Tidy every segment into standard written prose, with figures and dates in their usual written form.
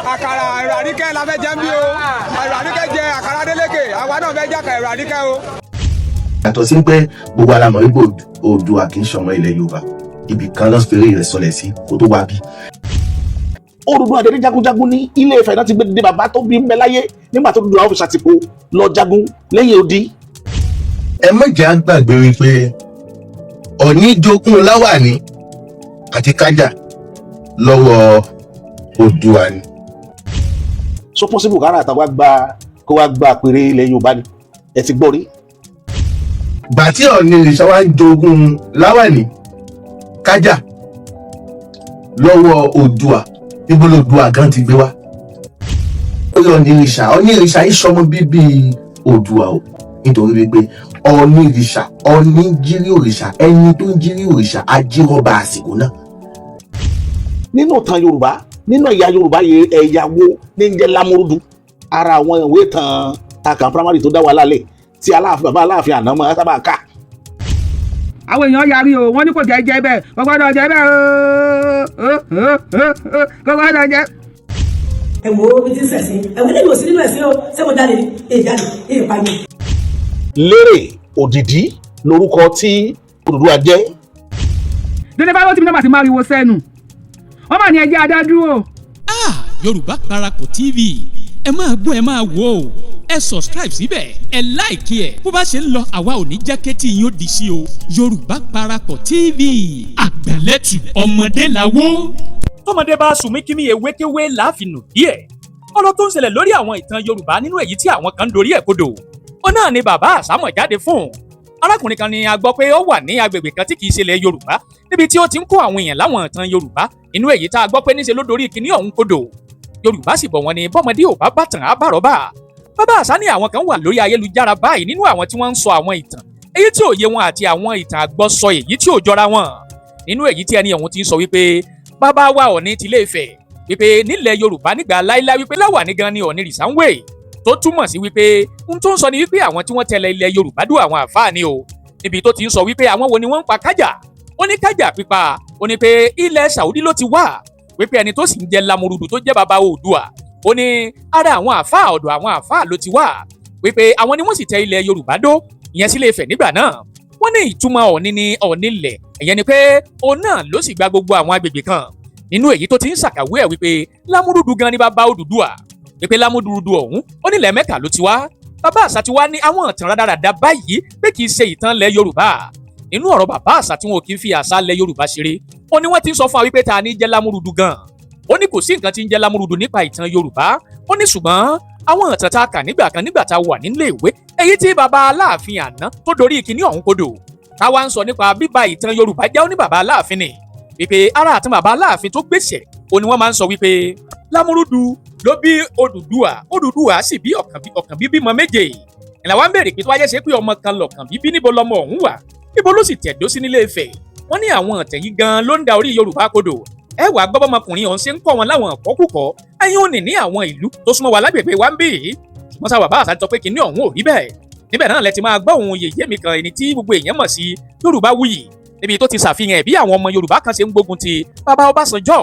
Àkàrà ẹ̀rọ àríkẹ́ la fẹ́ jẹ ń bí o. Ẹ̀rọ àríkẹ́ jẹ àkàrà Adélékè, àwa náà fẹ́ jàkà ẹ̀rọ àríkẹ́ o. Yàtọ̀ sí pé gbogbo wa la mọ̀ wípé Oòduà kì í ṣọmọ ilẹ̀ Yorùbá, ibì kan ló fèrè rẹ̀ sọlẹ̀ sí kó tó wá bí. Odùduwà àdédé jagunjagun ní Ilé Ifẹ̀ náà ti gbé dé. Bàbá tó bí ń bẹ láyé nígbà tó Odùduwà ó fi ṣàtìpó lọ jagun lẹ́yìn odi. Ẹ má jẹ́ á gbàgbé wípé Ọ̀ọ̀ni jogún láwàní àti kájà lọ́wọ́ Oòduà ni. So possible kára àtàwọn gba kó wá gba àpèrè ilẹ̀ Yorùbá ni ẹ ti gbọ́ rí. Gbà tí Ọ̀ọ̀ni ìrìṣà wá ń jogún láwàní kájà lọ́wọ́ Oòduà, níbo lOòduà gan ti gbé wá? Ó yọ Ọ̀ọ̀ni ìrìṣà. Ọ̀ọ̀ni ìrìṣà yìí sọmọ bíbí Oòduà o, nítorí wípé Ọ̀ọ̀ni ìrìṣà, Ọ̀ọ̀ni jírí òrìṣà, ẹni tó ń jírí òrìṣà ajírọ́ba àsìkò náà. Nínú ìtàn Yorùbá, nínú ẹ̀yà Yorùbá, ẹ̀yà wo ní ń jẹ́ Lámúrúdù? Ara àwọn ìwé ìtàn takan primary tó dá wa lálẹ́ tí Aláàfin, bàbá Aláàfin àná máa sábà kà. Àwọn èèyàn yarí o, wọ́n ní kò jẹ́ jẹ́ bẹ́ẹ̀, kò gbọ́dọ̀ jẹ́ bẹ́ẹ̀ o, kò gbọ́dọ̀ jẹ́. Ẹ wo omi tí ń sẹ̀sìn, ẹ wo lẹ́yìn òsì nínú ẹ̀sìn o. Ṣé mo jalè ni? Èyí jalè, èyí pa ni. Lérè Òdìdí lórúkọ tí Odùduwà jẹ́. Délé bá tí mi náà bá ti máa riwo sẹ́nu, wọ́n mà ní ẹjẹ́ adádúró. Ah, Yorùbá Parapọ̀ TV, ẹ máa gbọ́, ẹ máa wò ó. Ẹ subscribe síbẹ̀, ẹ like ẹ̀. Bó bá ṣe ń lọ, àwa ò ní jẹ́ kétí yín ó di sí o. Yorùbá Parapọ̀ TV, àgbàlẹ́tù ọmọdé làwọ́. Tọmọdé bá sùn mí kíní ewékéwé láàfin nù díẹ̀. Ọ̀rọ̀ tó ń ṣẹlẹ̀ lórí àwọn ìtàn Yorùbá, nínú èyí tí àwọn kan ń dorí ẹ̀ kodò, ó náà ni bàbá àsámọ̀ jáde fún. Arákùnrin kan ni a gbọ́ pé ó wà ní agbègbè kan tí kìí ṣe ilẹ̀ Yorùbá, níbi tí ó ti ń kó àwọn èèyàn láwọn ìtàn Yorùbá, inú èyí tá a gbọ́ pé níṣe ló dorí kinní ọ̀hún kodò. Yorùbá sì bọ̀, wọ́n ní bọ́mọdé ò bá bàtàn á bàrọ́bà. Bàbá àṣà ní àwọn kan wà lórí ayélujára báyìí, nínú àwọn tí wọ́n ń sọ àwọn ìtàn èyí tí ò yé wọn àti àwọn ìtàn àgbọ́sọ èyí tí ò jọra wọn, nínú èyí tí ẹni ọ̀hún ti ń sọ wípé bàbá wa Ọ̀ọ̀ni tilé Ifẹ̀, wípé nílẹ̀ Yorùbá nígbà láíláí, wípé láwàní gan ni Ọ̀ọ̀ni rìsáńwè, tó túmọ̀ sí wípé n tó ń sọ ni wípé àwọn tí wọ́n tẹ̀lé ilẹ̀ Yorùbá dó àwọn àfáà ni o, níbi tó ti ń sọ wípé àwọn wo ni wọ́n ń pa kájà. Ó ní kájà pípa, ó ní pé ilẹ̀ Saudi ló ti wá, wípé ẹni tó sì ń jẹ́ Lamurudu tó jẹ́ bàbá Oòduà, ó ní ara àwọn àfáà, ọ̀dọ̀ àwọn àfáà ló ti wá, wípé àwọn ni wọ́n sì tẹ ilẹ̀ Yorùbá dó, ìyẹn sílé Ifẹ̀ nígbà náà. Wọ́n ní ìtumọ̀ Ọ̀ọ̀ni ni Ọ̀ọ̀ni lẹ̀, ìyẹn ni pé òun náà ló sì gba gbogbo àwọn agbègbè kan, nínú èyí tó ti ń ṣàkàwé ẹ̀ wípé Lámúrúdù gan ni bàbá Odùduwà, wípé Lámúrúdù ọ̀hún, ó nílẹ̀ Mẹ́kà ló ti wá. Bàbá àṣà ti wá ní àwọn ìtàn rádaràda báyìí pé kì í ṣe ìtàn ilẹ̀ Yorùbá. Nínú ọ̀rọ̀ bàbá àṣà, tí wọn ò kì í fi àṣà ilẹ̀ Yorùbá ṣeré, ó ní wọ́n ti ń sọ fún wa wípé ta ni jẹ́ Lámúrúdù gan. Ó ní kò sí nǹkan tí ń jẹ́ Lámúrúdù nípa ìtàn Yorùbá. Ó ní ṣùgbọ́n àwọn ìtàn tá a kà nígbà kan, nígbà tá a wà nílé ìwé, èyí tí bàbá Aláàfin àná tó dorí ìkíní ọ̀hún kodò, táwa ń sọ nípa bíba ìtàn Yorùbá jẹ́. Ó ní bàbá Aláàfin ni, wípé ara àti bàbá Aláàfin tó gbèsè, ó ní wọ́n máa ń sọ wípé Lámúrúdù ló bí Odùduwà, Odùduwà sì bí Ọ̀kànbí, bímọ méje. Ìlà wa ń bèrè pé tó wáyé ṣe pé ọmọ kan lọ̀kànbí bí, níbo lọmọ ọ̀hún wà? Níbo ló sì tẹ̀dó sí nílé Ifẹ̀? Wọ́n ní àwọn ọ̀tẹ̀ yìí gan ló ń da orí Yorùbá kodò. Ẹ wàá gbọ́ bọ́mọkùnrin ọ̀hún ṣe ń kọ́ wọn láwọn ọ̀kọ́kùkọ́ ẹ̀yin ò ní ní àwọn ìlú tó súnmọ́ wa lágbègbè wa ń bì í. Ṣùgbọ́n sábà bá àṣà sọ pé kinní ọ̀hún ò rí bẹ́ẹ̀. Níbẹ̀ náà lẹ ti máa gbọ́ ohun yèyé mi kan, ẹni tí gbogbo èèyàn mọ̀ sí Yorùbá Wuyì, níbi tó ti ṣàfihàn ẹ̀ bí àwọn ọmọ Yorùbá kan ṣe ń gbógun ti bàbá Ọbásanjọ́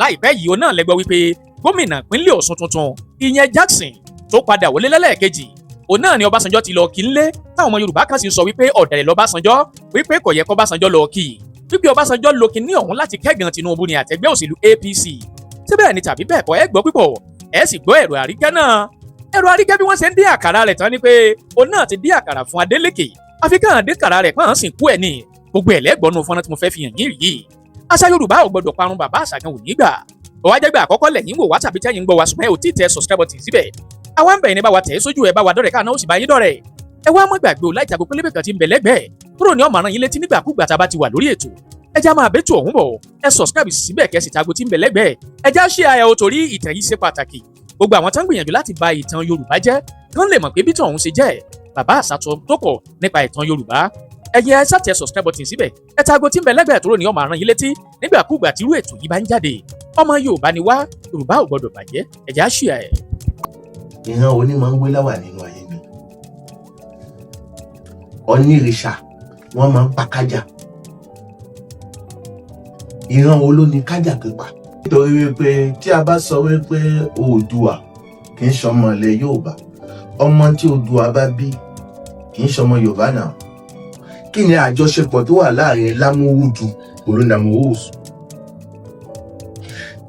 láìpẹ́ yìí. Ó náà lẹ́gbọ́ wípé gómìnà ìpínlẹ̀ Ọ̀ṣun tuntun, ìyẹn Jackson tó padà wọlé lẹ́lẹ́ẹ̀kejì, òun náà ni Ọbásanjọ́ ti lọ kí ń lé, táwọn ọmọ Yorùbá kan sì sọ wípé ọ̀dàlẹ̀ lọ́básanjọ́, wípé kò yẹ kó Ọbásanjọ́ lọ kí, wípé Ọbásanjọ́ lo kinní ọ̀hún láti kẹ́gàn Tinubu ní àtẹgbẹ́ òṣèlú APC. Síbẹ̀ ni tàbí bẹ́ẹ̀ kọ́, ẹ gbọ́ pípọ̀, ẹ sì gbọ́ ẹ̀rọ àríkẹ́ náà. Ẹ̀rọ àríkẹ́, bí wọ́n ṣe ń dín àkàrà rẹ̀ tán ni pé òun náà ti dín àkàrà fún Adeleke, àfi káà dín àkàrà rẹ̀ pọ́n sì kú ẹ̀ ní gbogbo ẹ̀ lẹ́gbọ̀nù fọ́nrán tí mo fẹ́ fi hàn yín yìí. Àṣà Yorùbá ò gbọdọ̀ parun, bàbá àṣà kan ò ní gbà. Ó wá jẹ́gbẹ́ àkọ́kọ́ lẹ́yìn wò wá tàbí tẹ́yìn ń gbọ́ wa, ṣùgbọ́n ẹ ò tí ì tẹ subscribe button síbẹ̀, àwa ń bẹ̀yìn ní bá wa tẹ̀ sójú ẹ, bá wa dọ́rẹ̀ káà náà ó sì bá yín dọ́rẹ̀. Ẹ wá mọ́ gbàgbé o láì jago pélébé kan tí ń bẹ lẹ́gbẹ̀ẹ́ kúrò ní ọmọ àrán yín létí nígbàkúgbà tá a bá ti wà lórí ètò. Ẹ já máa bẹ́tù ọ̀hún bọ̀. Ẹ subscribe síbẹ̀, kẹ́ sì tago tí ń bẹ lẹ́gbẹ̀ẹ́. Ẹ já ṣe àyẹ̀wò torí ìtàn yìí ṣe pàtàkì. Gbogbo àwọn tó ń gbìyànjú láti ba ìtàn Yorùbá jẹ́ kán lè mọ̀ pé bí tọ̀hún ṣe jẹ́. Bàbá àṣà tó pọ̀ nípa ìtàn Yorùbá, ẹ̀yin ẹ ṣàtẹ subscribe button síbẹ̀, ẹ tago tí ń bẹ lẹ́gbẹ̀ẹ́ tó ní ọmọ àrán yín létí nígbàkúgbà tí irú ètò yìí bá ń jáde. Ọmọ Yorùbá ni wá, Yorùbá ò gbọdọ̀ bàjẹ́. Ẹ já ṣe ẹ̀. Ìran onímọ̀ ń wé láwà nínú ayé mi. Onírìṣà wọ́n máa ń pa kájà. Ìran wo ló ní kájà pípa? Nítorí wípé tí a bá sọ wípé Oòduà kì í ṣọmọ ilẹ̀ Yorùbá, ọmọ tí Oòduà bá bí kì í ṣọmọ Yorùbá náà. Kí ni àjọṣepọ̀ tó wà láàrin Lámúrúdu pẹ̀lú Namorus?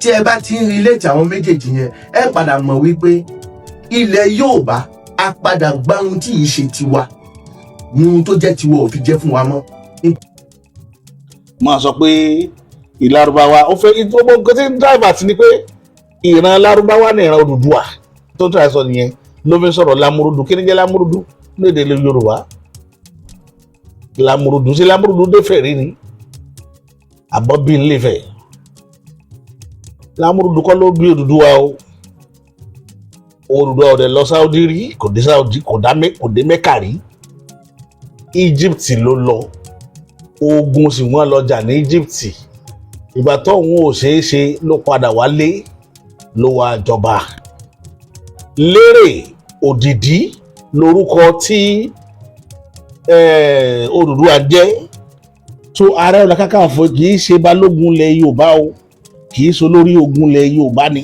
Tí ẹ bá ti ń relate àwọn méjèèjì yẹn, ẹ padà mọ̀ wípé ilẹ̀ Yorùbá á padà gbá ohun tí yìí ṣe tiwa ní ohun tó jẹ́ tiwa ò fi jẹ́ fún wa mọ́. Máa sọ pé ìlárúbáwá ó fẹ́ gbogbo nǹkan tí driver ti ní pé ìran lárúbáwá ní ìran Odùduwà tó ń try sọ nìyẹn ló fi ń sọ̀rọ̀ Lámúrúdù. Kí ni jẹ́ Lámúrúdù lédè ilẹ̀ Yorùbá? Lámúrúdù sí Lámúrúdù dé fẹ̀ rí ni àbọ̀ bí ńlẹ̀fẹ̀. Lámúrúdù kọ́ ló bí Odùduwà o. Odùduwà ò dẹ̀ lọ Saudi rí, kò dé Saudi, kò dé Mẹ́kà rí. Egypt ló lọ, ogun sì wọ́n lọ jà ní Egypt. Ìgbà tó òun ò ṣeé ṣe ló padà wálé, ló wá jọba. Lérè Òdìdí lórúkọ tí Odùduwà jẹ́. Tó Ààrẹ Ọ̀nà Kakanfò kì í ṣe balógun ilẹ̀ Yorùbá o, kì í ṣe olórí ogun ilẹ̀ Yorùbá ni.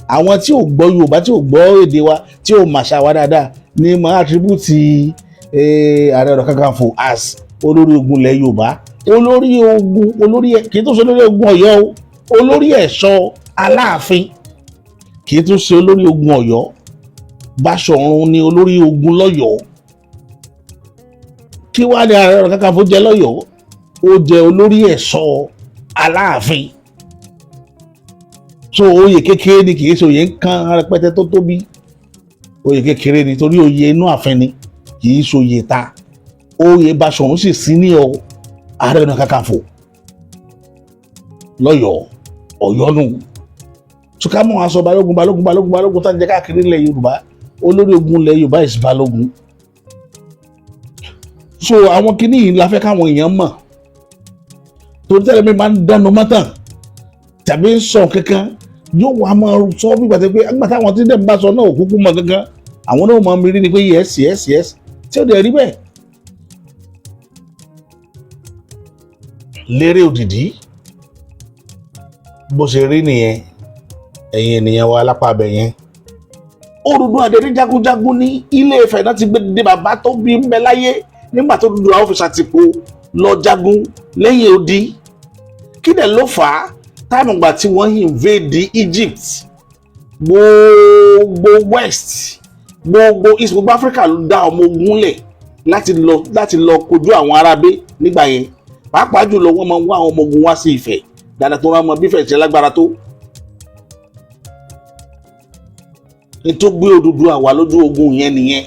Àwọn tí ò gbọ́ Yorùbá, tí ò gbọ́ èdè wa, tí ò màṣà wa dáadáa ní máa attribute Ààrẹ Ọ̀nà Kakanfò as olórí ogun ilẹ̀ Yorùbá. Olórí ogun, olórí ẹ kì í tún ṣe olórí ogun Ọ̀yọ́ o, olórí ẹ̀ṣọ́ Aláàfin, kì í tún ṣe olórí ogun Ọ̀yọ́. Báṣọ̀run ni olórí ogun lọ́yọ̀ọ́. Kí wàá ní Ààrẹ Ọ̀nà Kakanfò jẹ́ lọ́yọ̀ọ́? Ó jẹ́ olórí ẹ̀ṣọ́ Aláàfin. So oyè kékeré ni, kì í ṣe oyè nǹkan rẹpẹtẹ tó tóbi. Oyè kékeré ni, torí oyè inú ààfin ni, kì í ṣe oyè ta. Oyè Báṣọ̀run sì sí ní ọ Ààrẹ Ọ̀nà Kakanfò lọ́yọ̀ọ́. Ọ̀yọ́ nù tùkámọ́ aṣọ balógun, balógun, balógun, balógun tá ń jẹ káàkiri ilẹ̀ Yorùbá. Olórí ogun ilẹ̀ Yorùbá is balógun. So àwọn kinní yìí la fẹ́ káwọn èèyàn mọ̀, torí tẹ́lẹ̀ mi máa ń dánu mọ́tàn tàbí ń sọ kankan, yóò wá máa sọ bí gbàtẹ́ pé àgbà táwọn tí dẹ̀ ń bá sọ náà òkúkú mọ̀ kankan, àwọn náà máa ń rí ni pé yes, tí ó dẹ̀ rí bẹ́ẹ̀. Lérè Òdìdí bó ṣe rí nìyẹn, ẹ̀yin ènìyàn wa lápá abẹ yẹn. Odùduwà dẹ̀ ní jagunjagun ní Ilé Ifẹ̀ náà ti gbé dé. Bàbá tó bí ń bẹ láyé nígbà tó Odùduwà ó fi ṣàtìpó lọ jagun lẹ́yìn odi. Kí dẹ̀ ló fà á? Táìmù gbà tí wọ́n invade Egypt, gbogbo West, gbogbo East, gbogbo Africa ló dá ọmọ ogun lẹ̀ láti lọ kojú àwọn arábé nígbà yẹn. Pàápàá jùlọ, wọ́n máa ń wá àwọn ọmọ ogun wá sí Ifẹ̀ dáadáa, tó rán mọ bí Ifẹ̀ ṣe lágbára tó. Ní tó gbé Odùduwà wá lójú ogun yẹn nìyẹn.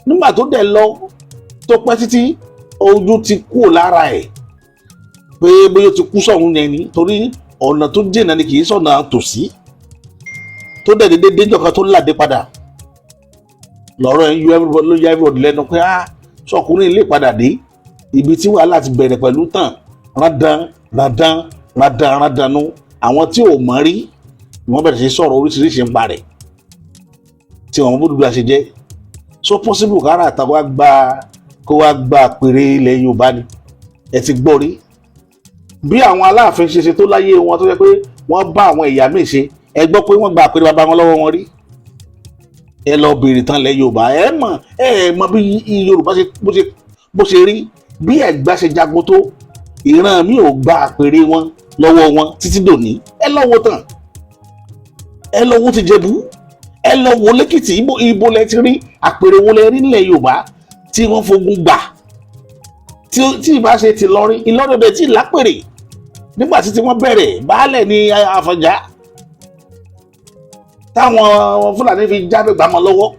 Nígbà tó dẹ̀ lọ, tó pẹ́ títí, ojú ti kúrò lára ẹ̀ pé bóyá ó ti kú sọ̀hún yẹn ni, torí ọ̀nà tó jìnnà ni, kì í sọ̀nà tòsí. Tó dẹ̀ dédé déjọ́ kan tó làdé padà, lọ́rọ̀ ẹ̀ yọ everybody, ló yọ everybody lẹ́nu pé ah, sọkùnrin lè padà dé ibi tí wàhálà ti bẹ̀rẹ̀ pẹ̀lú tàn rádán rádán rádán rádánú. Àwọn tí ò mọ̀ rí, wọ́n bẹ̀rẹ̀ sí sọ̀rọ̀ oríṣiríṣi ń parẹ̀ tí wọ́n bó dúdú àṣẹ jẹ́. So possible kára àtàwọn gba kó wá gba àpèrè ilẹ̀ Yorùbá ni. Ẹ ti gbọ́ rí bí àwọn Aláàfin ṣe ṣe tó láyé wọn, tó jẹ́ pé wọ́n bá àwọn ẹ̀yà míì ṣe. Ẹ gbọ́ pé wọ́n gba àpèrè bàbá wọn lọ́wọ́ wọn rí? Ẹ lọ bèrè tán lẹ Yorùbá. Ẹ mọ̀, ẹ mọ̀ bí Yorùbá ṣe bó ṣe rí, bí Ẹ̀gbá ṣe jagun tó, ìran mi ò gba àpèrè wọn lọ́wọ́ wọn títí dòní. Ẹ lọ wo tán, ẹ lọ wo tìjẹ̀bú, ẹ lọ wo lẹ́kìtì. Ibo ibo lẹ ti rí àpèrè wo lẹ rí nílẹ̀ Yorùbá tí wọ́n fogun gbà tí ìbá ṣe ti lọrin? Ìlọrin ọdẹ tí lápèrè nígbà tí wọ́n bẹ̀rẹ̀ baálẹ̀ ní Àfọ̀njá táwọn Fúlàní fi jáde gbàmọ́ lọ́wọ́.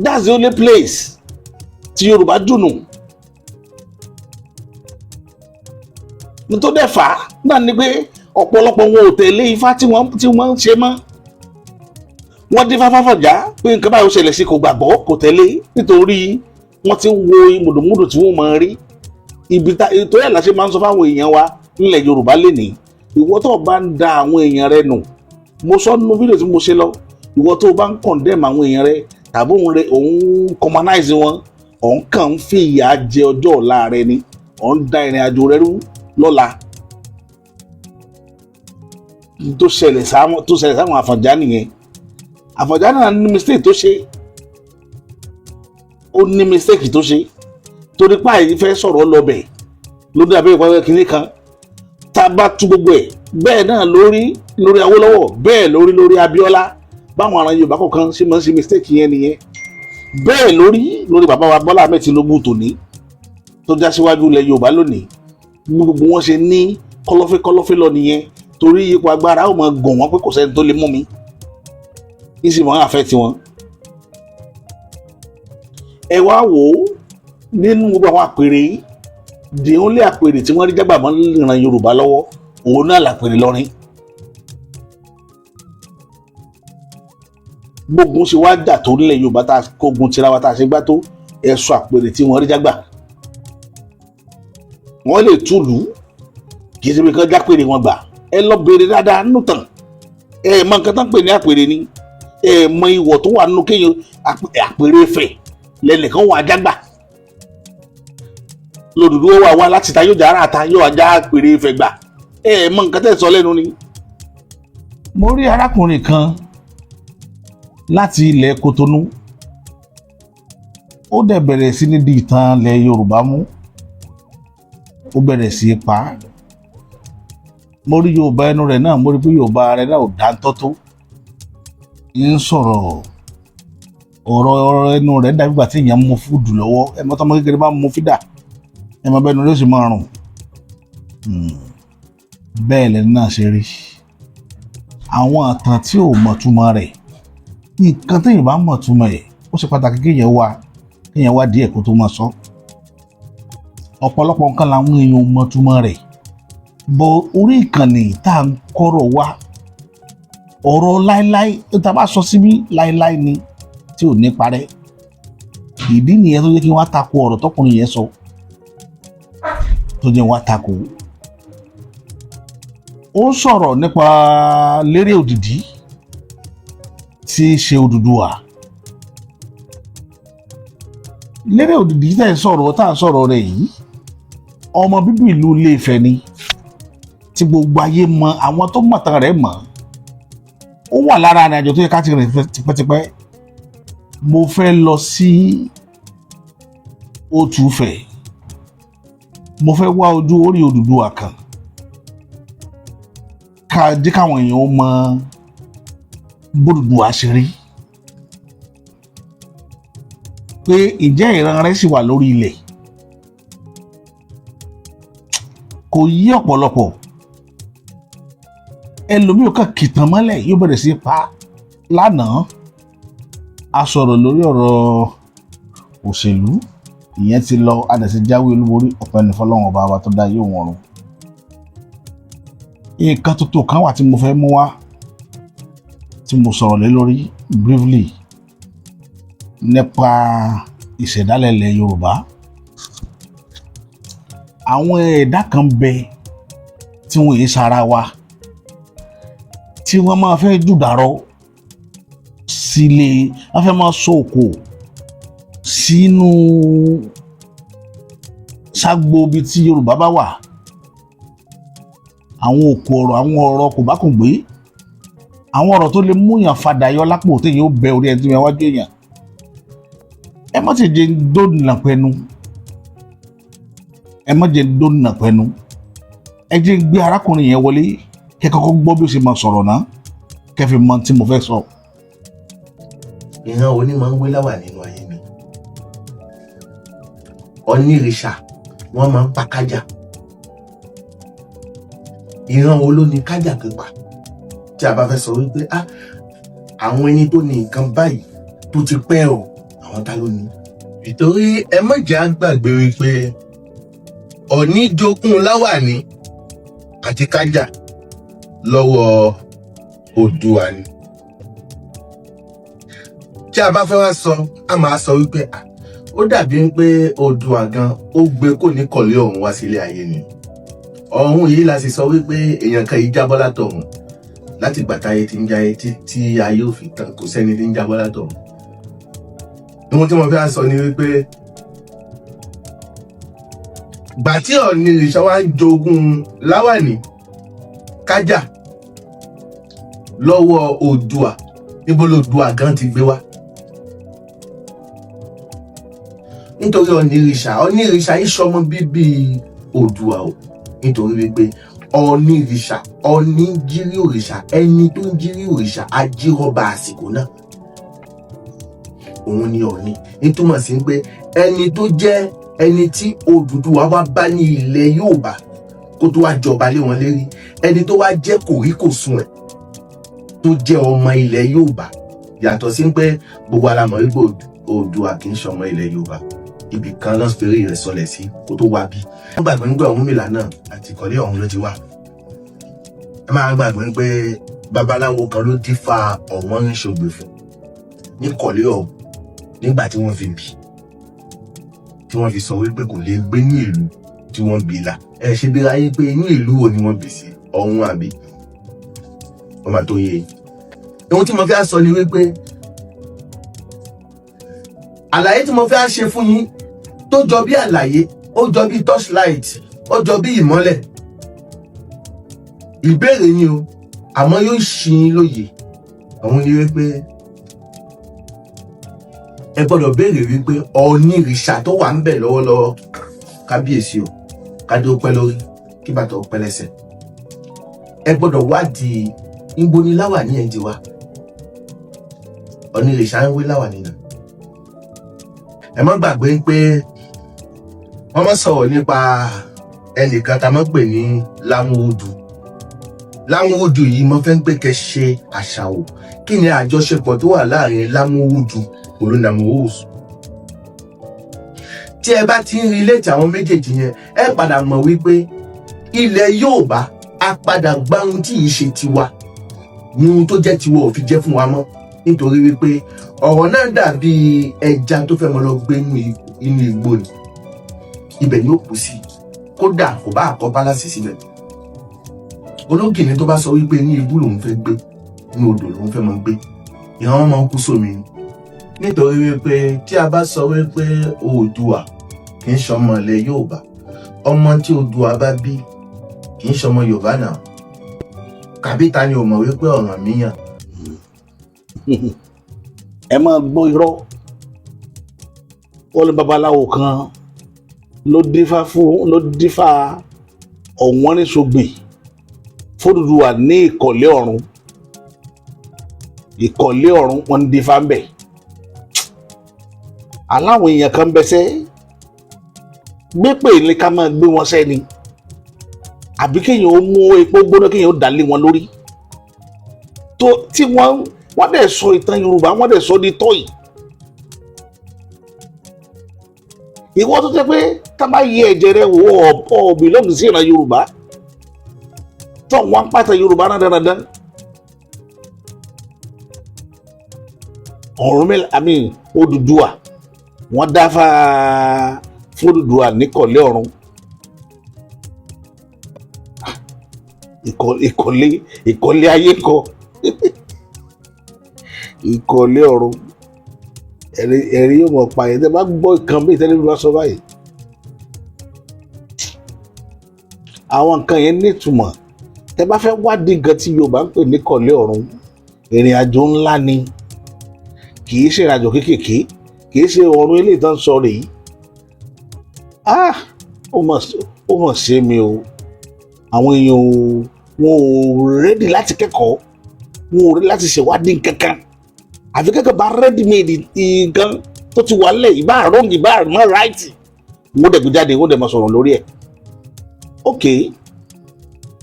That's the only place tí Yorùbá dùnú. Nítorí ẹ̀fà náà ni pé ọ̀pọ̀lọpọ̀ wọn ò tẹ̀lé Ifá tí wọ́n ń ṣe mọ́. Wọ́n dín fáfáfàjá pé nǹkan báyìí ó ṣẹlẹ̀ sí, kò gbàgbọ́, kò tẹ̀lé, nítorí wọ́n ti ń wo mùdùmùdù tí wọ́n máa rí ibi tá. Torí ẹ̀ la ṣe máa ń sọ fáwọn èèyàn wa nílẹ̀ Yorùbá lénìí, ìwọ tó bá ń da àwọn èèyàn rẹ nù, mo sọ nínú fídíò tí mo ṣe lọ, ìwọ tó bá ń condemn àwọn èèyàn rẹ tàbí òun rẹ òun commonize wọn, òun kàn ń fi ìyà jẹ ọjọ́ ọ̀la rẹ ni, òun da ìrìn àjò rẹ rú lọ́la. Tó ṣẹlẹ̀ sáwọn Àfọ̀njá nìyẹn. Àfọ̀njá náà ní mistake tó ṣe, ó ní mistake tó ṣe, torí pé àyè fẹ́ sọ̀rọ̀ lọ́bẹ̀ ló dàbí ìpàdé kìíní kan tá a bá tú gbogbo ẹ̀. Bẹ́ẹ̀ náà lórí lórí Awólọ́wọ̀, bẹ́ẹ̀ lórí lórí Abíọ́lá. Báwọn ará Yorùbá kọ̀ọ̀kan ṣe máa ń ṣe mistake yẹn nìyẹn. Bẹ́ẹ̀ lórí lórí bàbá wa Bọ́lá Ahmed Tinubu tòní tó já síwájú ilẹ̀ Yorùbá lónìí. Gbogbo wọn ṣe ní kọ̀lọ̀fín kọ̀lọ̀fín lọ nìyẹn, torí ipò agbára ó máa gùn wọ́n pé kò sẹ́ni tó lè mú mi kí sì máa àfẹ́ tiwọn. Ẹ wá wò ó, nínú gbogbo àwọn àpèrè yìí, the only àpèrè tí wọ́n rí jágbà mọ́ ìran Yorùbá lọ́wọ́, òun náà làpèrè lọ́rin. Gbógun ṣe wá dà tó nílẹ̀ Yorùbá, tá a kógun tira wa, tá a ṣe gbá tó ẹ̀sọ́ àpèrè tí wọ́n rí jágbà, wọ́n lè túlù, kì í ṣe pé kán jápèrè wọn gbà. Ẹ lọ béèrè dáadáa nínú tàn. Ẹ mọ nǹkan tán pè ní àpèrè ni. Ẹ mọ ìwọ̀ tó wà nínú kéèyàn àpèrè Ifẹ̀ lẹ́nìkan wà jágbà lòdùdú wà wá láti ta, yóò já ara ta, yóò wá já àpèrè Ifẹ̀ gbà. Ẹ mọ nǹkan tẹ́ sọ lẹ́nu ni. Mo rí arákùnrin kan láti ilẹ̀ Kotonu, ó dẹ̀ bẹ̀rẹ̀ sí ní di ìtàn ilẹ̀ Yorùbá mú, ó bẹ̀rẹ̀ sí í pa á. Mo rí Yorùbá ẹnu rẹ̀ náà, mo rí pé Yorùbá rẹ̀ náà ò dáńtọ́ tó ń sọ̀rọ̀. Ọ̀rọ̀ ẹnu rẹ̀ dàbí ìgbà tí èèyàn mú fúdù lọ́wọ́. Ẹ mọ́ tọ́mọ kékeré bá mú fídà, ẹ mọ bẹ́ẹ̀ ni ó sì máa rùn. Bẹ́ẹ̀ lẹ́nu náà ṣe rí àwọn àtàn tí ò mọ̀túmọ̀ rẹ̀. Nǹkan téèyàn bá mọ̀túmọ̀ ẹ̀, ó ṣe pàtàkì kéèyàn wá díẹ̀ kó tó máa sọ. Ọ̀pọ̀lọpọ̀ nǹkan làwọn èèyàn ò mọ̀túmọ̀ rẹ̀ bọ̀. Orí ìkànnì tá à ń kọ́rọ̀ wá, ọ̀rọ̀ láéláé tá a bá sọ síbí, láéláé ni tí ò ní parẹ́. Ìdí nìyẹn tó jẹ́ kí wọ́n á tako ọ̀rọ̀ tọkùnrin yẹn sọ, tó jẹ́ wọ́n á tako. Ó sọ̀rọ̀ nípa Lérè Òdìdí tí í ṣe Odùduwà. Lérè Òdìdí tẹ̀ ń sọ̀rọ̀, tá à ń sọ̀rọ̀ rẹ̀ yìí, ọmọ bíbí ìlú Ilé-Ifẹ̀ ni, tí gbogbo ayé mọ, àwọn tó mọ̀tàn rẹ̀ mọ̀. Ó wà lára ìrìn àjò tó yẹ ká ti rìn tipẹ́tipẹ́. Mo fẹ́ lọ sí Òtúfẹ̀, mo fẹ́ wá ojú orí Odùduwà kan, ká jẹ́ káwọn èèyàn ó mọ bódùduwà ṣe rí, pé ìjẹ́ ìran rẹ̀ sì wà lórí ilẹ̀. Kò yí ọ̀pọ̀lọpọ̀ ẹlòmíì kàn kìtàn mọ́lẹ̀, yóò bẹ̀rẹ̀ sí pa. Lánàá a sọ̀rọ̀ lórí ọ̀rọ̀ òṣèlú, ìyẹn ti lọ, a dẹ̀ ti jáwé olúborí. Ọpẹ́ ní fọlọ́run ọba wa tó dá yóò wọ̀run. Nǹkan tuntun kan wà tí mo fẹ́ mú wá, tí mo sọ̀rọ̀ lé lórí briefly, nípa ìṣẹ̀dálẹ̀ ilẹ̀ Yorùbá. Àwọn ẹ̀dá kan bẹ tí wọ́n yìí sara wa, tí wọ́n máa fẹ́ jùdàrọ̀ sílé, wọ́n fẹ́ máa sọ òkò sínú ságbo ibi tí Yorùbá bá wà. Àwọn òkò ọ̀rọ̀, àwọn ọ̀rọ̀ kò bá kùn gbé, àwọn ọ̀rọ̀ tó lè múyàn fadà yọ lápò, téèyàn ó bẹ orí ẹni tí wọ́n wájú èèyàn. Ẹ má ti jẹ́ dóònà pẹ́nu, ẹ má jẹ́ dóònà pẹ́nu. Ẹ jẹ́ gbé arákùnrin yẹn wọlé, kẹ́ kọ́kọ́ gbọ́ bí ó ṣe máa sọ̀rọ̀ náà, kẹ́ fi mọ tí mo fẹ́ sọ. Ìran wo ni máa ń wé láwà nínú ayé mi? Onírìṣà wọ́n máa ń pa kájà. Ìran wo ló ní kájà pípa? Tí a bá fẹ́ sọ wípé ah, àwọn ẹni tó ní nǹkan báyìí tó ti pẹ́ o, àwọn ta ló ní? Ìtorí ẹ má jẹ́ á gbàgbé wípé Ọ̀ọ̀ni jogún láwàní àti kájà lọ́wọ́ Oòduà ni. Tí a bá fẹ́ wá sọ, a máa sọ wípé ah, ó dàbí pé Oòduà gan ó gbé kò ní kọ̀lé ọ̀hún wá sílé ayé ni. Ọ̀hún yìí la sì sọ wípé èèyàn kan yìí jábọ́ látọ̀run. Láti ìgbà táyé ti ń jáyé títí ayé ò fi tán, kò sẹ́ni tí ń jábọ́ látọ̀run. Ohun tí mo fẹ́ sọ ni wípé gbà tí Ọ̀ọ̀ni ìrìṣà wa ń jogún láwàní kájà Lọ́wọ́ Oòduà, níbo lOòduà gan ti gbé wá? Nítorí Ọ̀nìrìṣà, Ọ̀nìrìṣà yìí sọmọ bíbí Oòduà o, nítorí wípé Ọ̀nìrìṣà, Ọ̀ní jírí òrìṣà, ẹni tó ń jírí òrìṣà ajírọ́ba àsìkò náà, òun ni Ọ̀ní. Nítumọ̀ sí pé ẹni tó jẹ́ ẹni tí Odùduwà wá bá ní ilẹ̀ Yorùbá kó tó wá jọba lé wọn lérí, ẹni tó wá jẹ́ kòríkòsùn ẹ̀ tó jẹ́ ọmọ ilẹ̀ Yorùbá, yàtọ̀ sí pé gbogbo alamọ̀ wípé Oòduà kì í ṣọmọ ilẹ̀ Yorùbá, ibì kan náà fèrè rẹ̀ sọlẹ̀ sí kó tó wá bí. Wọ́n gbàgbé nígbà Ọ̀rúnmìlà náà àti ìkọ̀lé ọ̀hún ló ti wá. Ẹ máa gbàgbé pé babaláwo kan ló dífá Ọ̀wọ́nrín fún ní ìkọ̀lé ọ̀hún nígbà tí wọ́n fi bí, tí wọ́n fi sọ wípé kò lè gbé ní ìlú tí wọ́n bí là. Ẹ ṣe bí ráyé pé inú ìlú wo ni wọ́n bí sí ọ̀hún, àbí wọ́n máa tó yé yín. Ohun tí mo fẹ́ sọ ni wípé àlàyé tí mo fẹ́ ṣe fún yín tó jọ bí àlàyé, ó jọ bí torchlight, ó jọ bí ìmọ́lẹ̀ ìbéèrè ni o, àmọ́ yóò ṣí yín lóye. Òun ni wípé ẹ gbọ́dọ̀ béèrè wípé Ọ̀nìrìṣà tó wà ń bẹ̀ lọ́wọ́lọ́wọ́, kábíyèsí o, kádé ó pẹ́ lórí, kí bàtà ó pẹ́ lẹ́sẹ̀, ẹ gbọ́dọ̀ wádìí níbo ni láwàní ẹ̀ ti wá. Ọ̀nìrìṣà ń wé láwàní náà. Ẹ má gbàgbé pé wọ́n máa sọ̀rọ̀ nípa ẹnìkan tá a máa pè ní Lámúrúdu. Lámúrúdu yìí, mo fẹ́ ń pé kẹ́ ṣe àṣàwò, kí ni àjọṣepọ̀ tó wà láàrin Lámúrúdu pẹ̀lú Nàmúrúsù? Tí ẹ bá ti ń relate àwọn méjèèjì yẹn, ẹ padà mọ̀ wípé ilẹ̀ Yorùbá á padà gbá ohun tí yìí ṣe tiwa ní ohun tó jẹ́ tiwa ò fi jẹ́ fún wa mọ́, nítorí wípé ọ̀rọ̀ náà dàbí ẹja tó fẹ́ mọ lọ gbé inú igbó ni, ibẹ̀ ni ó kú sí. Kódà kò bá àkọ́ palace síbẹ̀, ológìní tó bá sọ wípé ní ibú lòun fẹ́ gbé, ní odò lòun fẹ́ mọ gbé, ìran wọn máa ń kú sómi ni. Nítorí wípé tí a bá sọ wípé Oòduà kì í ṣọmọ ilẹ̀ Yorùbá, ọmọ tí Oòduà bá bí kì í ṣọmọ Yorùbá náà, kàbí ta ni ò mọ̀ wípé Ọ̀rànmíyàn Ẹ máa gbọ́ irọ́. Wọ́n ní babaláwo kan ló dífá fún, ló dífá Ọ̀wọ́nrín-Ṣogbè f'Odùduwà ní ìkọ̀lé ọ̀run. Ìkọ̀lé ọ̀run, wọ́n ń dífá ń bẹ̀. Aláwọn èèyàn kan bẹsẹ̀ gbé pè ní ká máa gbé wọn sẹ́ni, àbí kéèyàn ó mú epo gbóná, kéèyàn ó dà lé wọn lórí tó tí wọ́n dẹ̀ sọ ìtàn Yorùbá, wọ́n dẹ̀ sọ di tọ́yì. Ìwọ tó jẹ́ pé tá bá yẹ ẹ̀jẹ̀ rẹ wò ó, belong sí ìran Yorùbá, tó wọ́n ń pàtẹ Yorùbá náà dandan. Ọ̀rúnmìlà, àmì Odùduwà, wọ́n dáfá fún Odùduwà níkọ̀lé ọ̀run. Ìkọ̀lé, ìkọ̀lé ayé kọ, ìkọ̀lé ọ̀run. Ẹ̀rí ẹ̀rí yóò mọ̀ pa ẹ̀ tẹ́ bá gbọ́ ìkan bí ìtẹ́lẹ̀ bí wọ́n sọ báyìí. Àwọn nǹkan yẹn nítumọ̀. Tẹ́ bá fẹ́ wádìí nǹkan tí Yorùbá ń pè ní kọ̀lé ọ̀run, ìrìn àjò ńlá ni, kì í ṣe ìrìn àjò kéékèèké, kì í ṣe ọ̀run eléyìí tó ń sọ rèé. Ah, ó mọ̀ ṣe mi o. Àwọn èèyàn ò, wọn ò ready láti kẹ́kọ̀ọ́, wọn ò ready láti ṣèwádìí kankan, àfi kẹ́kọ̀ọ́ bá ready made nǹkan tó ti wà lẹ̀, ìbá wrong, ìbá mọ́ right, wọ́n dẹ̀ gbé jáde, wọ́n dẹ̀ máa sọ̀rọ̀ lórí ẹ̀. Ok,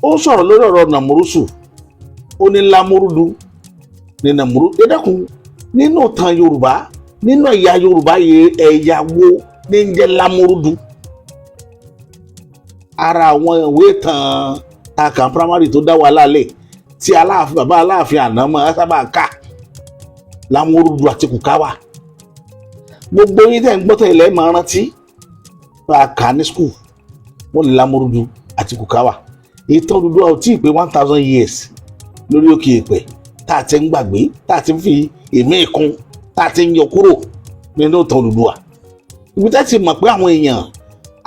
ó sọ̀rọ̀ lórí ọ̀rọ̀ Nàmúrúsù, ó ní Lámúrúdu ní Nàmúrú. Ẹ dákun, nínú ìtàn Yorùbá, nínú ẹ̀yà Yorùbá, ẹ̀yà wo ní ń jẹ́ Lámúrúdu? Ara àwọn ìwé ìtàn takàn primary tó dá wàhálà lẹ̀ tí Aláàfin, bàbá Aláàfin àná máa sábà kà, Lámúrúdu àti Kùkáwà. Gbogbo yín tẹ̀ ń gbọ́ tẹ̀lé máa rántí bá a kà ní school, wọ́n ní Lámúrúdu àti Kùkáwà. Ìtàn Odùduwà ò tí ì pé 1,000 years lórí òkè èpẹ̀ tá a ti ń gbàgbé, tá a ti ń fi èmí kún, tá a ti ń yọ kúrò nínú ìtàn Odùduwà. Ibi tá a ti mọ̀ pé àwọn èèyàn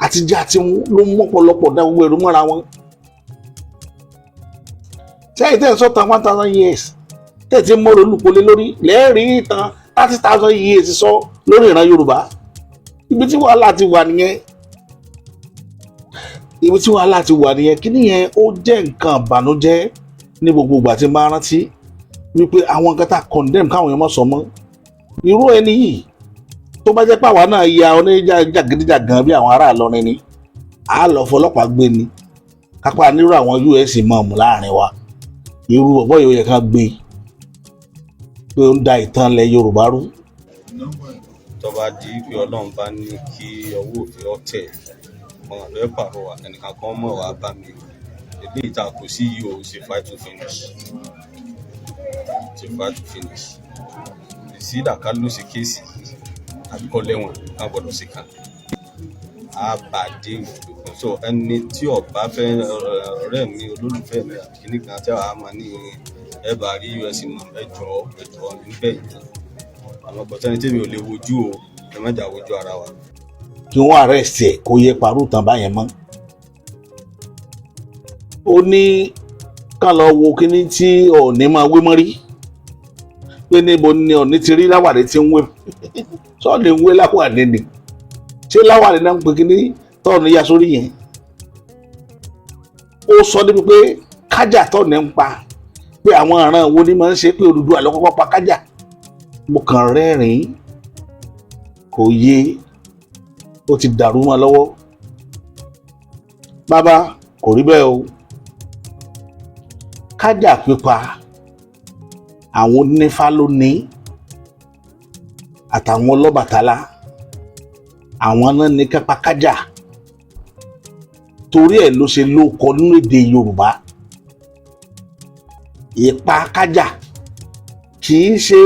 àtijọ́ àti ló ń mọ́pọ̀lọpọ̀ dá gbogbo ẹ̀rú mọ́ra wọn. Sẹ́yìn tẹ́ ẹ̀ sọ́ta 1,000 years. Tẹ̀sí mọ́rọ̀ olùpọ̀lẹ́ lórí lẹ́ẹ̀rí ìtàn 30,000 years sọ lórí ìran Yorùbá. Ibi tí wàhálà ti wà nìyẹn, ibi tí wàhálà ti wà nìyẹn. Kí nìyẹn? Ó jẹ́ nǹkan ìbànújẹ́ ní gbogbo ìgbà tí n bá rántí wípé àwọn nǹkan tá a condemn káwọn èèyàn mọ̀ sọ mọ́. Irú ẹni yìí, tó bá jẹ́ pé àwa náà ya oníjàgídíjàgan bí àwọn ará Ìlọrin ni, à á lọ fọlọ́pàá gbé ni. Kápá nírú àwọn US mọ̀ọ́mù láàrin wa, irú ọ̀bọ̀ yìí, ó yẹ ká gbé pé ó ń da ìtàn ilẹ̀ Yorùbá rú. Tó bá di pé Ọlọ́run bá ní kí ọwọ́ òfin ọ̀tẹ̀, mo kàn fẹ́ pàrọwà, ẹnìkan kan mọ̀ wá bá mi o. Eléyìí tá a kò sí yìí o, ṣe fight to finish, ṣe fight to finish. Ìsídà ká ló ṣe case yìí àbí kọ́ lẹ́wọ̀n, ká gbọ́dọ̀ sí kan á bá dé ìgbòkun. So ẹni tí ó bá fẹ́ ọ̀rẹ́ mi, olólùfẹ́ mi àbí kíní kan tí àwa máa ní ẹ bá rí us mọ̀, ẹ jọ̀ọ́, ẹ jọ̀ọ́, níbẹ̀ yìí àwọn kò sẹ́ni tí mi ò lè wojú o. Ẹ má jà wojú ara wa. Kí wọ́n arrest ẹ̀, kó yẹ parú tán báyẹn mọ́. Ó ní ká lọ wo kíní tí Ọọ̀ni máa wé mọ́rí, pé níbo ni Ọọ̀ni ti rí láwàní tí ń wé sọ́ọ̀nì, ń wé láwàní ni. Ṣé láwàní náà ń pè kíní tọ́ọ̀nì ya sórí yẹn? Ó sọ débi pé kájà tọ́ọ̀nì ń pa, pé àwọn ìran wo ni máa ń ṣe pé Odùduwà ló kọ́kọ́ pa kájà. Mo kàn rẹ́rìn-ín, kò yé, ó ti dàrú mọ́ lọ́wọ́. Bàbá, kò rí bẹ́ẹ̀ o. Kájà pípa, àwọn onífá ló ní, àtàwọn ọlọ́bàtálá, àwọn náà ní kápá kájà. Torí ẹ̀ ló ṣe lóko nínú èdè Yorùbá, ìpa kájà. Kì í ṣe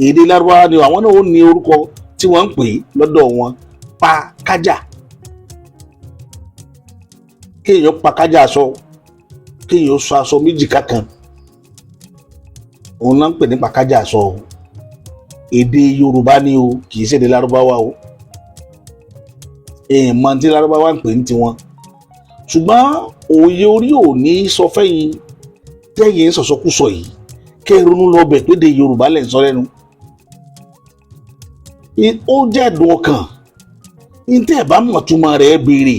èdè Lárúbáwá ni, àwọn náà ó ní orúkọ tí wọ́n ń pè é lọ́dọ̀ wọn, pa kájà. Kéèyàn pa kájà aṣọ, kéèyàn sọ aṣọ méjì kákan, òun náà ń pè ní pa kájà aṣọ o. Èdè Yorùbá ni o, kì í ṣèdè Lárúbáwá o. Èèyàn mọ tí Lárúbáwá ń pè ní tiwọn, ṣùgbọ́n òye orí ò ní sọ fẹ́yìn tẹ́yìn ń sọ̀sọ́kùsọ yìí, kẹ́ ẹ ronú lọ bẹ̀ pé èdè Yorùbá lẹ̀ ń sọ lẹ́nu. Ó jẹ́ ẹ̀dùn ọkàn ní tẹ́ ẹ̀ bá mọ̀ túmọ̀ rẹ̀, béèrè.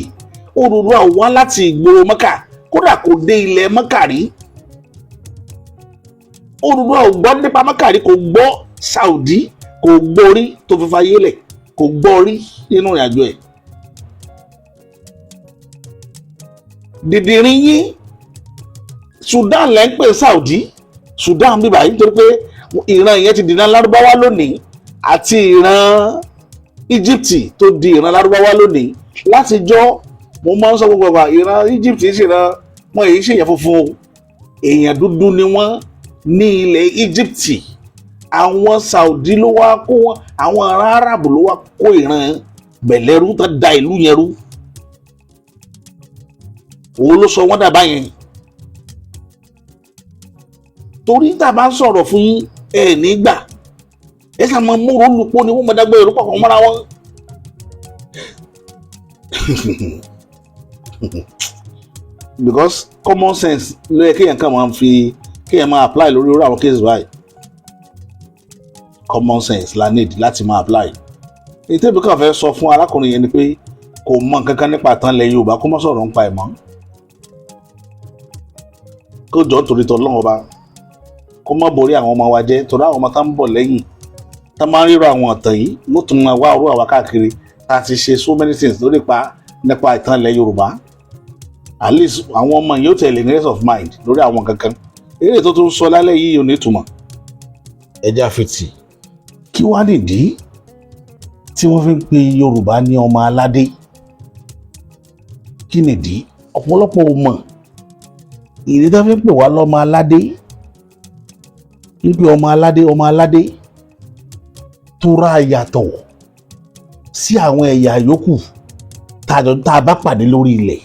Odùduwà wá láti ìgboro Mẹ́kà, kódà kò dé ilẹ̀ Mẹ́kà rí. Odùduwà ò gbọ́ nípa Mẹ́kà rí, kò gbọ́ Saudi, kò gbọ́ rí tó fi fayé lẹ̀, kò gbọ́ rí nínú ìrìnàjò ẹ̀. Dìdìrín yín, Sudan lẹ́ ń pè Saudi, Sudan bíbá yìí, nítorí pé ìran yẹn ti dìran Lárúbáwá lónìí, àti ìran Egypt tó di ìran Lárúbáwá lónìí. Látijọ́ mo máa ń sọ gbogbo àgbà, ìran Egypt sì ran wọn èyí ṣèyàn funfun o, èèyàn dúdú ni wọ́n ní ilẹ̀ Egypt. Àwọn Saudi ló wá kó wọn, àwọn ará Arab ló wá kó ìran bẹ̀lẹ́rú tó da ìlú yẹn rú. Òun ló sọ wọ́n dà báyẹn. Torí tá a bá ń sọ̀rọ̀ fún yín, ẹ nígbà ẹ sà máa múrò lùpọ̀ ni wọ́n máa dágbé ìrú papọ̀ mọ́ra wọn. Because common sense ló yẹ kéèyàn kàn máa fi kéèyàn máa apply lórí irú àwọn cases báyìí. Common sense la need láti máa apply. Ètò ìbí kan fẹ́ sọ fún arákùnrin yẹn ni pé kò mọ nǹkan kan nípa ìtàn ilẹ̀ Yorùbá, kó má sọ̀rọ̀ nípa ẹ̀ mọ́. Kó jọ nítorí tọ́ lọ́wọ́ bá, kó má borí àwọn ọmọ wa jẹ́, torí àwọn ọmọ tá ń bọ̀ lẹ́yìn, tá máa ń ríro àwọn ọ̀tàn yìí, wọ́n tún máa wá orú àwa káàkiri tá a ti ṣe so many things lórí pa nípa ìtàn ilẹ̀ Yorùbá. At least àwọn ọmọ yìí ó tẹ̀lé ní rest of mind lórí àwọn kankan. Eré tó tún sọ lálẹ́ yìí ò ní ìtumọ̀. Ẹja fìtì kí wá nìdí tí wọ́n fi ń pe Yorùbá ní ọmọ aládé? Kí nìdí? Ọ̀pọ̀lọpọ̀ ò mọ̀ ìdí tó fi ń pè wá lọ́mọ aládé, wípé ọmọ aládé, ọmọ aládé tó ra yàtọ̀ sí àwọn ẹ̀yà yòókù tá a bá pàdé lórí ilẹ̀.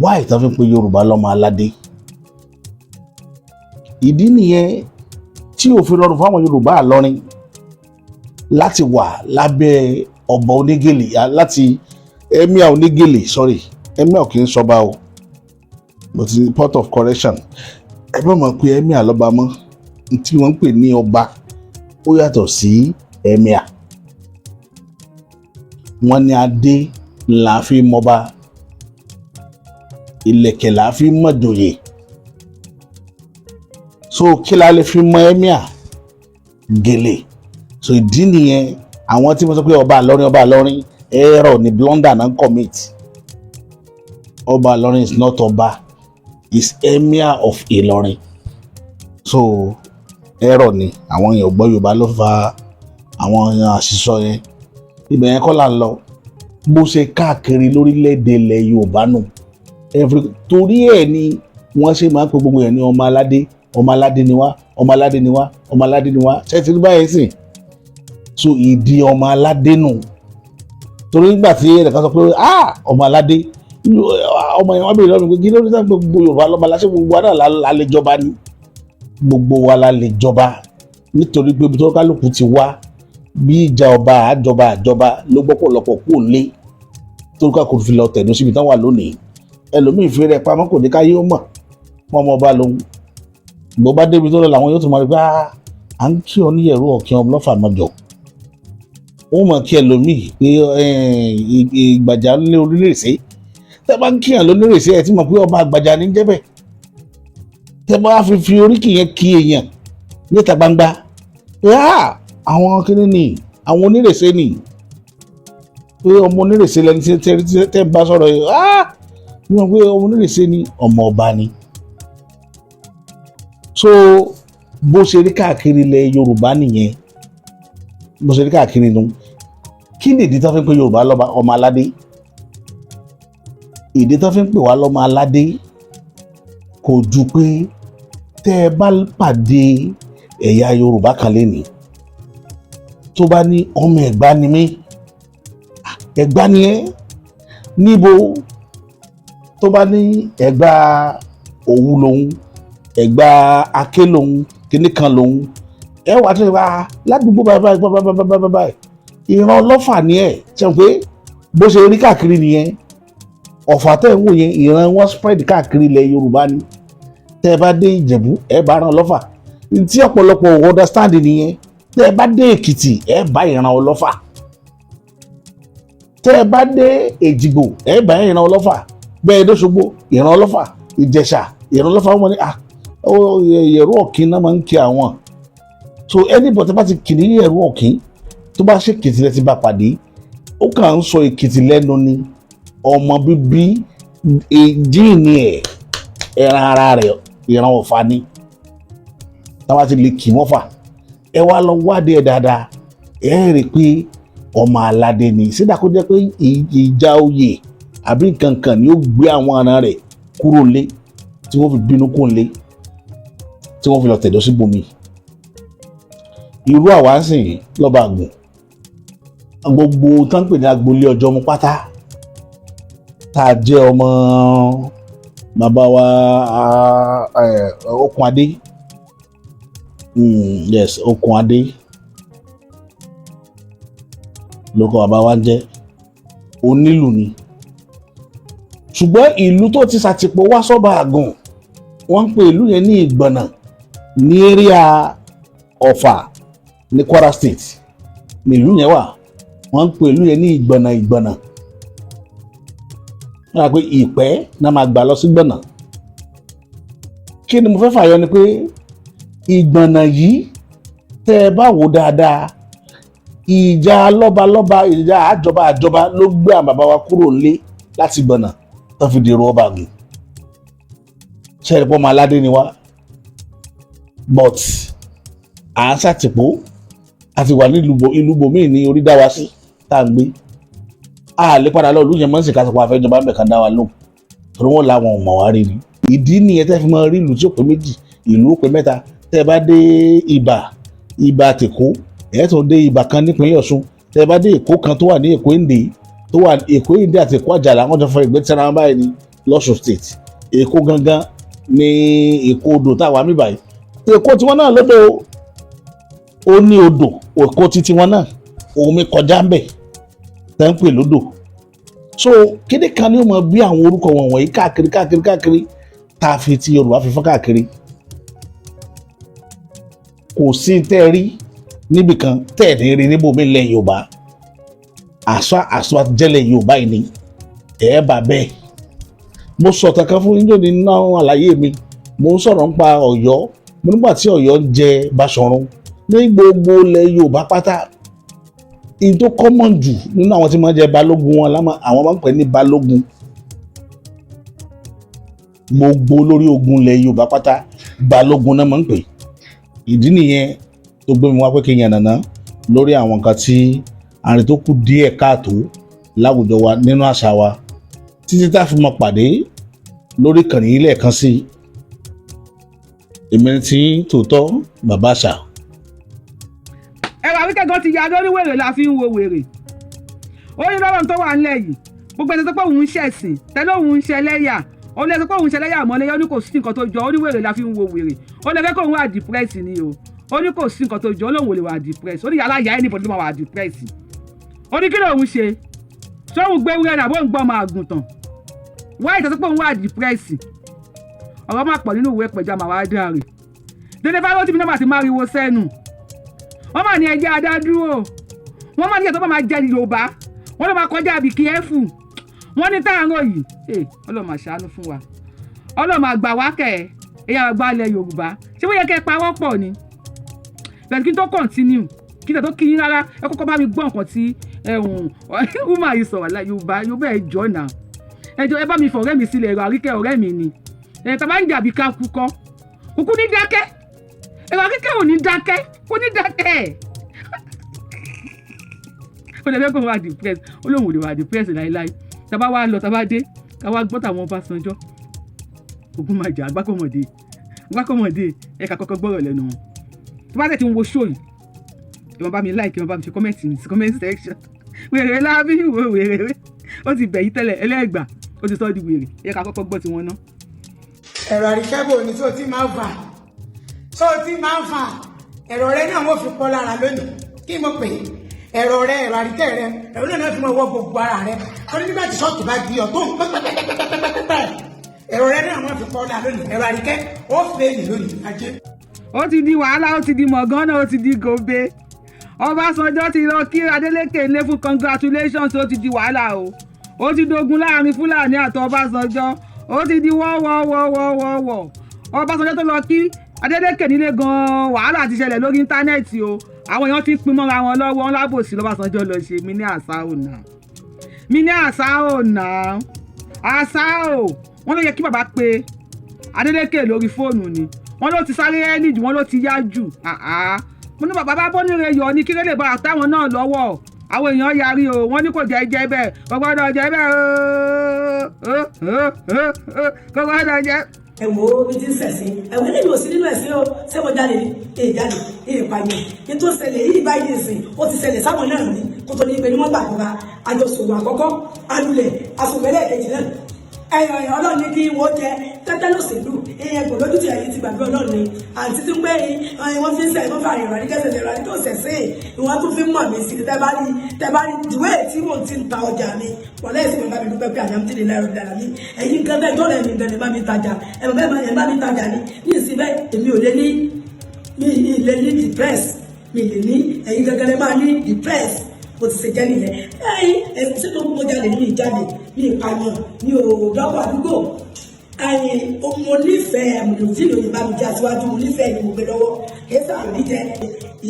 Wáyé tó fi ń pe Yorùbá lọ́mọ aládé, ìdí nìyẹn tí ò fi rọrùn fáwọn Yorùbá Ìlọrin láti wà lábẹ́ ọba onígèlè, láti emir onígèlè. Sorry, emir kì í sọba o, but the point of correction, ẹ bá mọ̀ pé emir lọ́ba mọ́. Tí wọ́n ń pè ní ọba ó yàtọ̀ sí emir. Wọ́n ní adé là fi mọba, ìlẹ̀kẹ̀ là fi mọ̀jòyè. So kí la lè fi mọ emir? Gèlè. So ìdí nìyẹn, àwọn tí wọ́n sọ pé ọba Ìlọrin, ọba Ìlọrin, error ni, blunder náà commit. Ọba Ìlọrin is not ọba, is emir of Ìlọrin. So error ni, àwọn èèyàn gbọ́ Yorùbá ló fa àwọn àṣìṣọ yẹn. Ibẹ̀ yẹn kọ́ là ń lọ. Bó ṣe káàkiri lórílẹ̀‐èdè ilẹ̀ Yorùbá nù every, torí ẹ̀ ni wọ́n ṣe máa ń pe gbogbo yẹn ní ọmọ aládé. Ọmọ aládé ni wá, ọmọ aládé ni wá, ọmọ aládé ni wá. Ṣé ti rí báyìí sìn? So ìdí ọmọ aládé nù, torí nígbà tí ẹnìkan sọ pé, "Ah, ọmọ aládé," ọmọ yẹn wọ́n bèèrè lọ́wọ́ mi pé, "Kí ló dé sáà gbogbo Yorùbá lọ́mọ aláṣẹ? Gbogbo wa náà la lè jọba ni, gbogbo wa la lè jọba," nítorí pé ibi tó kálukú ti wá, bí ìjà ọba àjọba àjọba ló gbọ́pọ̀lọpọ̀ kú lé, torí ká kò fi lọ tẹ̀dó síbi tán wà lónìí. Ẹlòmíì fi rẹ̀ pamọ́, kò ní ká yóò mọ̀ mọ́ ọmọ ọba lòun. Bó bá débi tó lọ, làwọn yóò tún máa rí pé à ń kí ọ ní ẹ̀rú ọ̀kẹ́ ọmọ lọ́fà mọ́jọ. Wọ́n mọ̀ kí ẹlòmíì pé ìgbàjà lé orílẹ̀-èdè. Tẹ́ bá ń kíyàn lónírèsé, ẹ̀ tí mọ̀ pé ọba àgbàjà ní jẹ́ bẹ́ẹ̀. Tẹ́ bá fi oríkì yẹn kí èèyàn níta gbangba pé àwọn kíní ni, àwọn onírèsé ni, pé ọmọ onírèsé lẹni tí tẹ́ ń bá sọ̀rọ̀ yìí, wọ́n pé ọmọ onírèsé ni, ọmọ ọba ni. So bó ṣe rí káàkiri ilẹ̀ Yorùbá nìyẹn, bó ṣe rí káàkiri nu. Kí ni ìdí tó fi ń pè Yorùbá lọ́ba ọmọ aládé? Ìdí tó fi ń pè wá lọ́mọ aládé kò ju pé tẹ́ ẹ bá pàdé ẹ̀yà Yorùbá kan lénìí, tó bá ní ọmọ Ẹ̀gbá ni mí, Ẹ̀gbá ni ẹ́ níbo? Tó bá ní Ẹ̀gbá Òwu lòun, Ẹ̀gbá Aké lòun, kíní kan lòun, ẹ wà tó wá ládùúgbò báyìí báyìí báyìí báyìí báyìí, ìran Ọlọ́fà ni ẹ ṣe pé bó ṣe rí káàkiri nìyẹn. Ọ̀fà tẹ̀ ń wò yẹn, ìran wọn spread káàkiri ilẹ̀ Yorùbá ni. Tẹ́ ẹ bá dé Ìjẹ̀bú, ẹ bá ran Ọlọ́fà. Tí ọ̀pọ̀lọpọ̀ ò understand nìyẹn. Tẹ́ ẹ bá dé Èkìtì, ẹ bá ìran Ọlọ́fà. Tẹ́ ẹ bá dé Èjìgbò, ẹ bá ìran Ọlọ́fà. Bẹ́ẹ̀ dóṣogbo, ìran Ọlọ́fà. Ìjẹ̀ṣà, ìran Ọlọ́fà. Wọn ni ẹ̀rú ọ̀kín náà máa ń kí àwọn. So anybody tó bá ti kì ní ẹ̀rú ọ̀kín, tó bá ṣe Èkìtì lẹ ti bá pàdé, ó kàn ń sọ Èkìtì lẹ́nu ni. Ọmọ bíbí jíìnì ẹ̀, ẹran ara rẹ̀, ìran Ọ̀fà ni. Táwa ti lè kì wọ́n fà, ẹ wá lọ wádìí ẹ̀ dáadáa, ẹ rí i pé ọmọ aládé ni. Sídà kó jẹ́ pé ìjà oyè àbí nǹkan kan ni ó gbé àwọn ará rẹ̀ kúrò lé, tí wọ́n fi bínú kó lé, tí wọ́n fi lọ tẹ̀dọ́ síbòmí. Irú àwa ń sìn lọ́ba àgùn, gbogbo tó ń pè ní agboolé ọjọ́ mu pátá, tá a jẹ́ ọmọ bàbá wa Okùn Adé. Yes, Okùn Adé lóko bàbá wa ń jẹ́, onílù ni. Ṣùgbọ́n ìlú tó ti ṣàtìpó wá sọ́ba àgùn, wọ́n ń pè ìlú yẹn ní Ìgbọ̀nà, ní area Ọ̀fà ní Kwara State ní ìlú yẹn wà. Wọ́n ń pè ìlú yẹn ní Ìgbọ̀nà. Ìgbọ̀nà wọ́n rà pé ìpẹ́ náà máa gbà lọ sí Gbọ̀nà. Kí ni mo fẹ́ fàyọ ni pé Ìgbọ̀nà yìí, tẹ́ ẹ bá wò dáadáa, ìjà lọ́balọ́ba, ìjà àjọba àjọba ló gbé àwọn bàbá wa kúrò nílé láti Gbọ̀nà tó fi dèrò ọba àgùn. Ṣe é pọ́ ọmọ aládé ni wá? But à ń ṣàtìpó, a ti wà ní ìlú bòmíì ní orí dá wa sí tá à ń gbé. A lè padà lọ ìlú yẹn mọ́ sí ká sọ pé a fẹ́ jọba ń bẹ̀ kan dá wa lóhùn, torí wọn làwọn ò mọ̀ wá rí ni. Ìdí nìyẹn tẹ́ fi máa rí ìlú tí ó pé méjì, ìlú ó pé mẹ́ta. Tẹ́ ẹ bá dé Ìbà, Ìbà tèkó, ẹ̀ tún dé Ìbà kan nípínlẹ̀ Ọ̀ṣun. Tẹ́ ẹ bá dé Èkó kan tó wà ní Èkó Èndé, tó wà Èkó Èndé àti Èkó Àjàlá, wọ́n jọ fọ ìgbé tẹ́ra wọn báyìí ní lọ́ṣun State. Èkó gangan ní Èkó odò táwa mí báyìí. Èkó tiwọn náà lódò, ó ní odò. Èkó títí wọn náà, omi kọjá ń bẹ̀ tẹ́ ń pè lódò. So kéde kan ní o mọ bí àwọn orúkọ wọn wọ̀nyí káàkiri káàkiri káàkiri, tá a fi ti Yorùbá fi fọ́n káàkiri. Kò sí tẹ́ ẹ rí níbìkan tẹ́ ẹ̀ ní rí níbòmí ilẹ̀ Yorùbá. Àṣà àṣà jẹ́lẹ̀ Yorùbá yìí ni ẹ̀ bá bẹ́ẹ̀. Mo sọ̀tàn kan fún yín lónìí nínú àwọn àlàyé mi. Mo ń sọ̀rọ̀ nípa Ọ̀yọ́. Mo nígbà tí Ọ̀yọ́ ń jẹ Báṣọ̀run ní gbogbo ilẹ̀ Yorùbá pátá, in tó common jù nínú àwọn tí wọ́n jẹ balógun wọn lámà, àwọn máa ń pè ní balógun. Gbogbo lórí ogun ilẹ̀ Yorùbá pátá, balógun náà máa ń pè. Ìdí nìyẹn tó gbé mi wá pé kí n yànnàná lórí àwọn nǹkan tí àrùn tó kù díẹ̀ káàtó láwùjọ wa nínú àṣà wa, títí tá a fi mọ pàdé lórí ìkànnì yìí lẹ́ẹ̀kan sí. Èmi tí tòótọ́, bàbá àṣà. Ẹwà Àríkẹ́ gan ti ya lórí. Wèrè la fi ń wo wèrè. Ó ní lọ́rọ̀ tó wà ńlẹ̀ yìí, gbogbo ẹni tó pé òun ń ṣẹ̀sìn tẹ́lẹ̀, òun ń ṣẹlẹ́yà, ó lè sọ pé òun ṣẹlẹ́yà mọ́lẹ́yà. Ó ní kò sí nǹkan tó jọ. Ó ní wèrè la fi ń wo wèrè. Ó lè fẹ́ kó òun wà depressed ni o. Ó ní kò sí nǹkan tó jọ. Ó lóun ò lè wà depressed. Ó ní yàrá ìyá anybody ló máa wà depressed. Ó ní kí lóun ṣe? Sóun gbé wúrẹ́ nàbó ń gbọ́ ọmọ àgùntàn wáyé tó sọ pé òun wà depressed? Ọ̀rọ̀ máa pọ̀ nínú ìwé pẹ̀jọ́ àmàwá dáre. Dédé Fárótìmí náà mà ti máa riwo sẹ́nu. Wọ́n mà ní ẹjẹ́ adádúró. Wọ́n mà ní ìyàtọ̀ bá máa jẹ Yorùbá, wọ́n ló máa kọjá àbí kí ẹ fù. Wọ́n ní táàrọ̀ yìí, Ọlọ́run máa ṣàánú fún wa, Ọlọ́run máa gbà wá kẹ́ ẹ̀. Ẹ̀yà àgbà ilẹ̀ Yorùbá, ṣé wọ́n yẹ kẹ́ ẹ pawọ́ pọ̀ ni? Bẹ̀rẹ̀ kí n tó continue, kí n tó kí yín rárá, ẹ kọ́kọ́ bá mi gbọ́ nǹkan tí woman yìí sọ̀rọ̀. Yorùbá, Yorùbá, ẹ jọ̀ọ́ náà, ẹ jọ̀ọ́, ẹ bá mi fọ̀rẹ́ mi sílẹ̀. Ẹ̀rọ Àríkẹ́ ọ̀rẹ́ mi ni. Ẹ̀ tá bá ń jàbí ká kú kọ́ kúkú ní dákẹ́. Ẹ̀rọ Àríkẹ́ ò ní dákẹ́, kò ní dákẹ́. Ó lè fẹ́ kó wà depressed, ó lóun ò lè wà depressed láéláé. Tá bá wá lọ, tá bá dé, ká wá gbọ́ tàwọn Ọbásanjọ́. Ogun máa jà. Agbákọ̀mọ̀dé, agbákọ̀mọ̀dé, ẹ ká kọ́kọ́ gbọ́rọ̀ lẹ́nu wọn. Tó bá tẹ̀ tí ń wo show yìí, ẹ máa bá mi like, ẹ máa bá mi ṣe comment ní comment section. Wèrè lábí wo wèrè, ó ti bẹ̀ yí tẹ́lẹ̀ ẹlẹ́gbà, ó ti sọ ọ́ di wèrè. Ẹ ká kọ́kọ́ gbọ́ tiwọn ná. Ẹ̀rọ àríkẹ́bò ni tó ti máa ń fà, tó ti máa ń fà. Ẹ̀rọ rẹ náà wọ́n fi pọ́ lára lónìí. Kí mo pè é? Ẹ̀rọ rẹ, ẹ̀rọ àríkẹ́ rẹ, ẹ̀rọ náà fi máa wọ́ gbogbo ara rẹ, torí nígbà tí ṣọ́ọ̀kì bá gbé ọ tó ń pẹ́pẹ́pẹ́pẹ́pẹ́pẹ́, ẹ̀rọ rẹ náà wọ́n fi pọ́ lára lónìí. Ẹ̀rọ àríkẹ́ ó fẹ́ẹ̀lì lónìí, ajé. Ó ti di wàhálà, ó ti di mọ̀gán náà, ó ti di gòbe. Ọbásanjọ́ ti lọ kí Adeleke lé fún congratulations. Ó ti di wàhálà o, ó ti dogun láàrin Fúlàní àti Ọbásanjọ́. Ó ti di wọ́wọ́wọ́wọ́wọ́. Ọbásanjọ́ tó lọ kí Adeleke nílé gan-an, wàhálà ti ṣẹlẹ̀ lórí íńtánẹ́ẹ̀tì o. Àwọn èèyàn ti ń pín mọ́ra wọn lọ́wọ́ ńlábòsí lọ́básanjọ́ lọ ṣe. Mí ní àṣà ò nà, mí ní àṣà ò nà, àṣà ò. Wọ́n ló yẹ kí bàbá pe Adeleke lórí fóònù ni. Wọ́n ló ti sáré ẹ́lì jù, wọ́n ló ti yá jù. Mo ní bàbá bá bọ́ níre yọ ní kí lè bá àtàwọn náà lọ́wọ́. Àwọn èèyàn yarí o. Wọ́n ní kò jẹ́ jẹ́ bẹ́ẹ̀, kò gbọ́dọ̀ jẹ́ bẹ́ẹ̀ o, kò gbọ́dọ̀ jẹ́. Ẹ wo bí ti ń ṣẹ̀sìn. Ẹ wo eléyìí ò sí nínú ẹ̀sìn o. Ṣé mo jalè ni? Èyí jalè, èyí pààyàn. Ní tó ṣẹlẹ̀ yìí báyìí nìsín, ó ti ṣẹlẹ̀ sáwọn náà ní kó tó ní pé ní wọ́n gbàgbọ́ra. Àjọṣòwò àkọ́kọ́ alulẹ̀, aṣòwò ẹlẹ́ẹ̀kejì náà, ẹyọ ẹyọ, Ọlọ́run ní kí wọ́n jẹ tẹ́tẹ́ lọ́sẹ̀lú. Ìyẹn kò lójú tí ẹ̀yìn ti gbàgbé Ọlọ́run ni. Àǹtí tí ń pé wọ́n fi ń sẹ̀, wọ́n fi àrìn ìrọ̀lẹ́ kẹsẹ̀ ìrọ̀lẹ́ tó sẹ̀sẹ̀, ìwọ́n tún fi ń mọ̀ mí sí. Tẹ́ bá rí ìwé tí mò ń ti ń ta ọjà mi, wọ́n lẹ́sìn mi bá mi dúpẹ́ pé alhamdulillahi rabbil alamin. Ẹ̀yin gan bẹ́ẹ̀ jọ́rẹ̀ mi gan ni bá mi tajà. Ẹ̀ bẹ́ẹ̀ bá mi tajà ni ní ìsìn bẹ́ẹ̀. Èmi ò lè ní, mi ì lè ní depress, mi lè ní. Ẹ̀yin gangan lè máa ní depress. Bó ti ṣe jẹ́ nìyẹn. Ẹ̀yin ẹ̀sìn tí mo jalè ní ìjalè, ní ìpànìyàn, ní òdọ́kọ̀ àdúgbò. Ẹ̀yin mo nífẹ̀ẹ́ mùdùtí lóye bá mi jẹ́ aṣíwájú. Mo nífẹ̀ẹ́ ni mo gbé lọ́wọ́, kì í sáà rí jẹ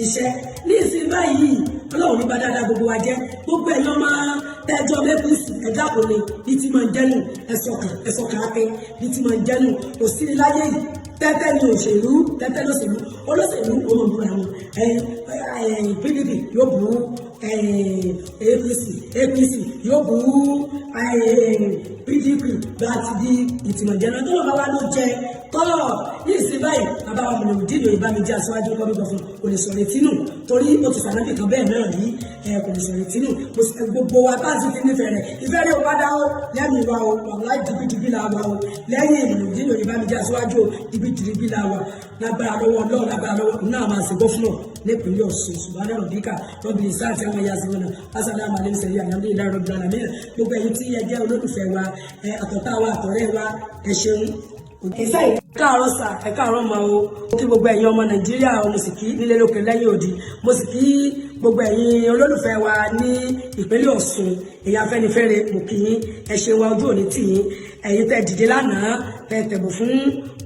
iṣẹ́ ní ìsìn báyìí. Ọlọ́run ní bá dáadáa gbogbo wa jẹ́. Gbogbo ẹ̀yọ́ máa tẹ́jọ́ lẹ́kùsì ẹ̀dá kò lè bí ti máa ń jẹ́nu ẹ̀sọ̀kan ẹ̀sọ̀kan akin bí ti máa ń jẹ́nu. Kò sí ní láyé yìí. Tẹ́tẹ́ ni òṣèlú, tẹ́tẹ́ lóṣèlú, olóṣèlú ó máa búra wọn. PDP yóò bú APC, APC yóò bú PDP. Bá a ti di ìtìmọ̀jẹ́ náà tó lọ́ bá wa ló jẹ tọ́lọ̀ ní ìsìn báyìí. Bàbá wa mọ̀lẹ́wù dídò ìbámijẹ́ aṣáájú kọ́bí fún kò lè sọ̀rọ̀ etí nù, torí ó ti sànábì kan bẹ́ẹ̀ náà rí. Ẹ kò lè sọ̀rọ̀ etí nù. Gbogbo wa bá ti fi nífẹ̀ẹ́ rẹ̀, ìfẹ́ rẹ̀ ò padà ó lẹ́mìí wa o. Wàhálà dìbìdìbì la wà o lẹ́yìn mọ̀lẹ́wù dídò ìbámijẹ́ aṣáájú o. Dìbìdìbì la wà lágbára lọ́wọ́ Ọlọ́run, lágbára lọ́wọ́ náà máa ṣe governor nípínlẹ̀ Ọ̀ṣun. Ṣùgbọ́n bíkà rọ́bì sáà tí àwọn ẹ̀yà sí wọn náà asàlámù alẹ́ sẹ́yìn alhamdulillahi rabbil alamin. Gbogbo ẹ̀yin tí ẹ jẹ́ olólùfẹ́ wa, àtọ̀tá wa, àtọ̀rẹ́ wa, ẹ ṣeun. Ìsẹ́ káàárọ̀ sà, ẹ káàárọ̀ mọ́ o. Mo kí gbogbo ẹ̀yin ọmọ Nàìjíríà, mo sì kí nílé lókè lẹ́yìn odi. Mo sì kí gbogbo ẹ̀yin olólùfẹ́ wa ní ìpínlẹ̀ Ọ̀ṣun, èyí Afẹ́nifẹ́re, mo kí yín. Ẹ ṣeun wa, ojú òní tì yín. Ẹ̀yin tẹ́ dìde lánàá, tẹ́ tẹ̀bù fún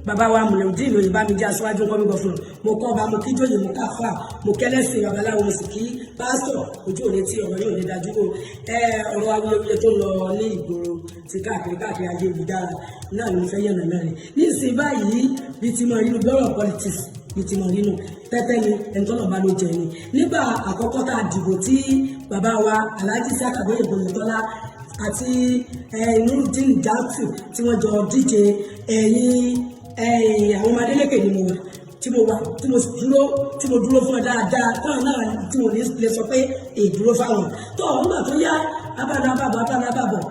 bàbá wa Mùlẹ̀dín Oyèbámijí, aṣáájú nǹkan mi gọ̀fúnà. Mo kọ́ ọba, mo kí jóyè, mo káfà, mo kẹ́lẹ́sìn babaláwo, mo sì kí pásítọ̀. Ojú òní tí ọ̀rọ̀ yóò ní dájú o. Ẹ ọ̀rọ̀ awuyewuye tó ń lọ ní ìgboro ti káàkiri káàkiri ayélujára náà ni mo fẹ́ yànnà náà rẹ̀ nísìnyí báyìí. Bí ti mọ̀ nínú lọ́rọ̀ politics, bí ti mọ̀ nínú tẹ́tẹ́ ni, ẹni tọ́lọ̀ bá ló jẹ ni. Nígbà àkọ́kọ́ tá a dìbò tí bàbá wa Alhaji Isiaka Gbóyèga Oyètọ́lá àti Nurudeen Jackson tí wọ́n jọ díje, ẹ̀yìn àwọn ọmọ Adeleke ni mo wà, tí mo wà, tí mo sì dúró, tí mo dúró fún ọ dáadáa, táwọn náà tí mo ní lè sọ pé èdúró fáwọn tó. Nígbà tó yá, abáná abábọ̀, abáná abábọ̀,